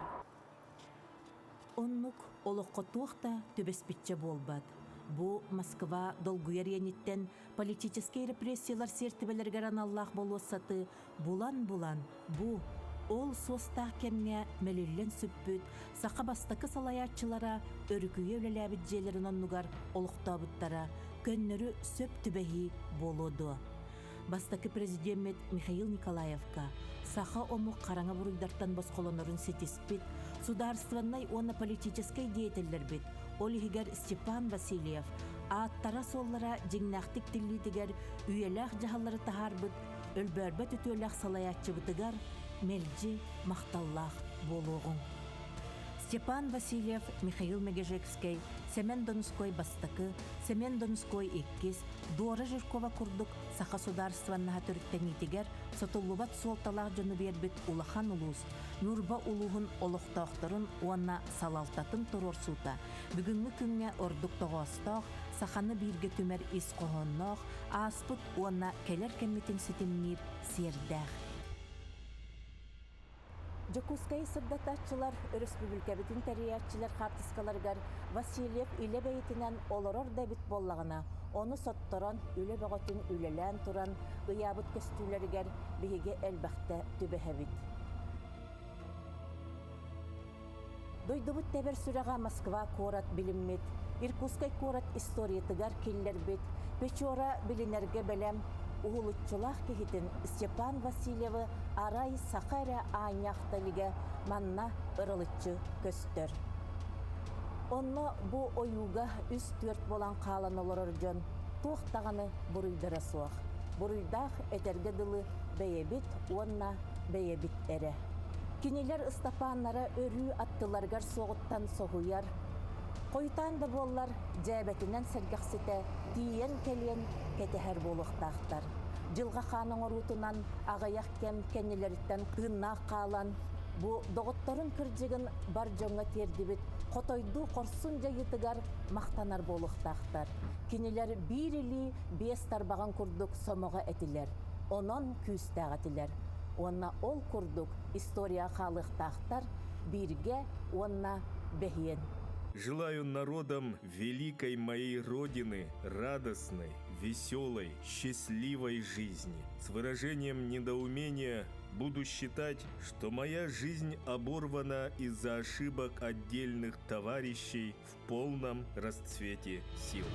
Оннук олоххо туох да түбэспиччэ буолбат. Бу Москва долгуйар иэниттэн политическай репрессиялар сиэртибэлэригэр аналлаах болуоссаты булан-булан бу ол суостаах кэмҥэ мэлиллэн сүппүт саха бастакы салайааччылара өрүкүйэ үлэлээбит дьиэлэрин оннугар олохтообуттара көннөрү сөп түбэһии буолуо дуо? Бастакы президеммит Михаил Николаевка саха омук хараҥа буруйдартан босхолонорун ситиспит судаарственнай уонна политическай деятеллэрбит, ол иһигэр Степан Васильев, ааттара-суоллара дьиҥнээхтик тиллиитигэр үйэлээх дьаһаллары таһаарбыт өлбөөрбөт үтүөлээх салайааччыбытыгар мэлдьи махталлаах буолуоҕуҥ. Степан Васильев, Михаил Мегежекскэй, Сэмэн Донской бастакы, Сэмэн Донской иккис, Дора Жиркова курдук саха судаарыстыбаннаһа төрүттэниитигэр сотуллубат суолталаах дьону биэрбит улахан улуус Ньурба улууһун олохтоохторун уонна салалтатын туруорсуута бүгүҥҥү күҥҥэ ордук тоҕоостоох, саханы бииргэ түмэр ис хоһоонноох, ааспыт уонна кэлэр кэммитин ситимниир сиэрдээх. Дьокуускайы сырдатааччылар, өрөспүүбүлүкэбитин тэрийээччилэр хаартыскаларыгар Васильев илэ бэйэтинэн олорор да эбит буоллаҕына, ону сотторон, үлэ бөҕөтүн үлэлээн туран ыйаабыт көстүүлэригэр биһиги элбэхтэ түбэһэбит. Дойдубут тэбэр сүрэҕэ Москва куорат билиммит, Иркутскай куорат историятыгар киллэрбит, Печора билинэргэ бэлэм уһулуччулаах киһитин Степан Васильевы арай саха эрэ аанньаахта илигэ манна ырылыччы көстөр. Онно бу ойууга үс-түөрт буолан хаалан олорор дьон туох даҕаны буруйдара суох. Буруйдаах этэргэ дылы бэйэбит уонна бэйэбит эрэ. Кинилэр Ыстапааннара өрүү аттыларыгар суоҕуттан соһуйар. Хойутаан да буоллар, дьээбэтинэн сэргэхситэ тиийэн кэлиэн кэтэһэр буолуохтаахтар. Дьылҕа хаан оҥоруутунан аҕыйах кэм кэннилэриттэн тыыннаах хаалан, бу доҕотторун кырдьыгын бар дьоҥҥо тиэрдибит хотойдуу хорсун дьайыытыгар махтанар буолуохтаахтар. Кинилэр биир илии биэс тарбаҕын курдук сомоҕо этилэр, онон күүстээх этилэр. Уонна ол курдук историяҕа хаалыахтаахтар бииргэ уонна бэһиэн. Желаю народам великой моей Родины радостной, веселой, счастливой жизни. С выражением недоумения буду считать, что моя жизнь оборвана из-за ошибок отдельных товарищей в полном расцвете сил.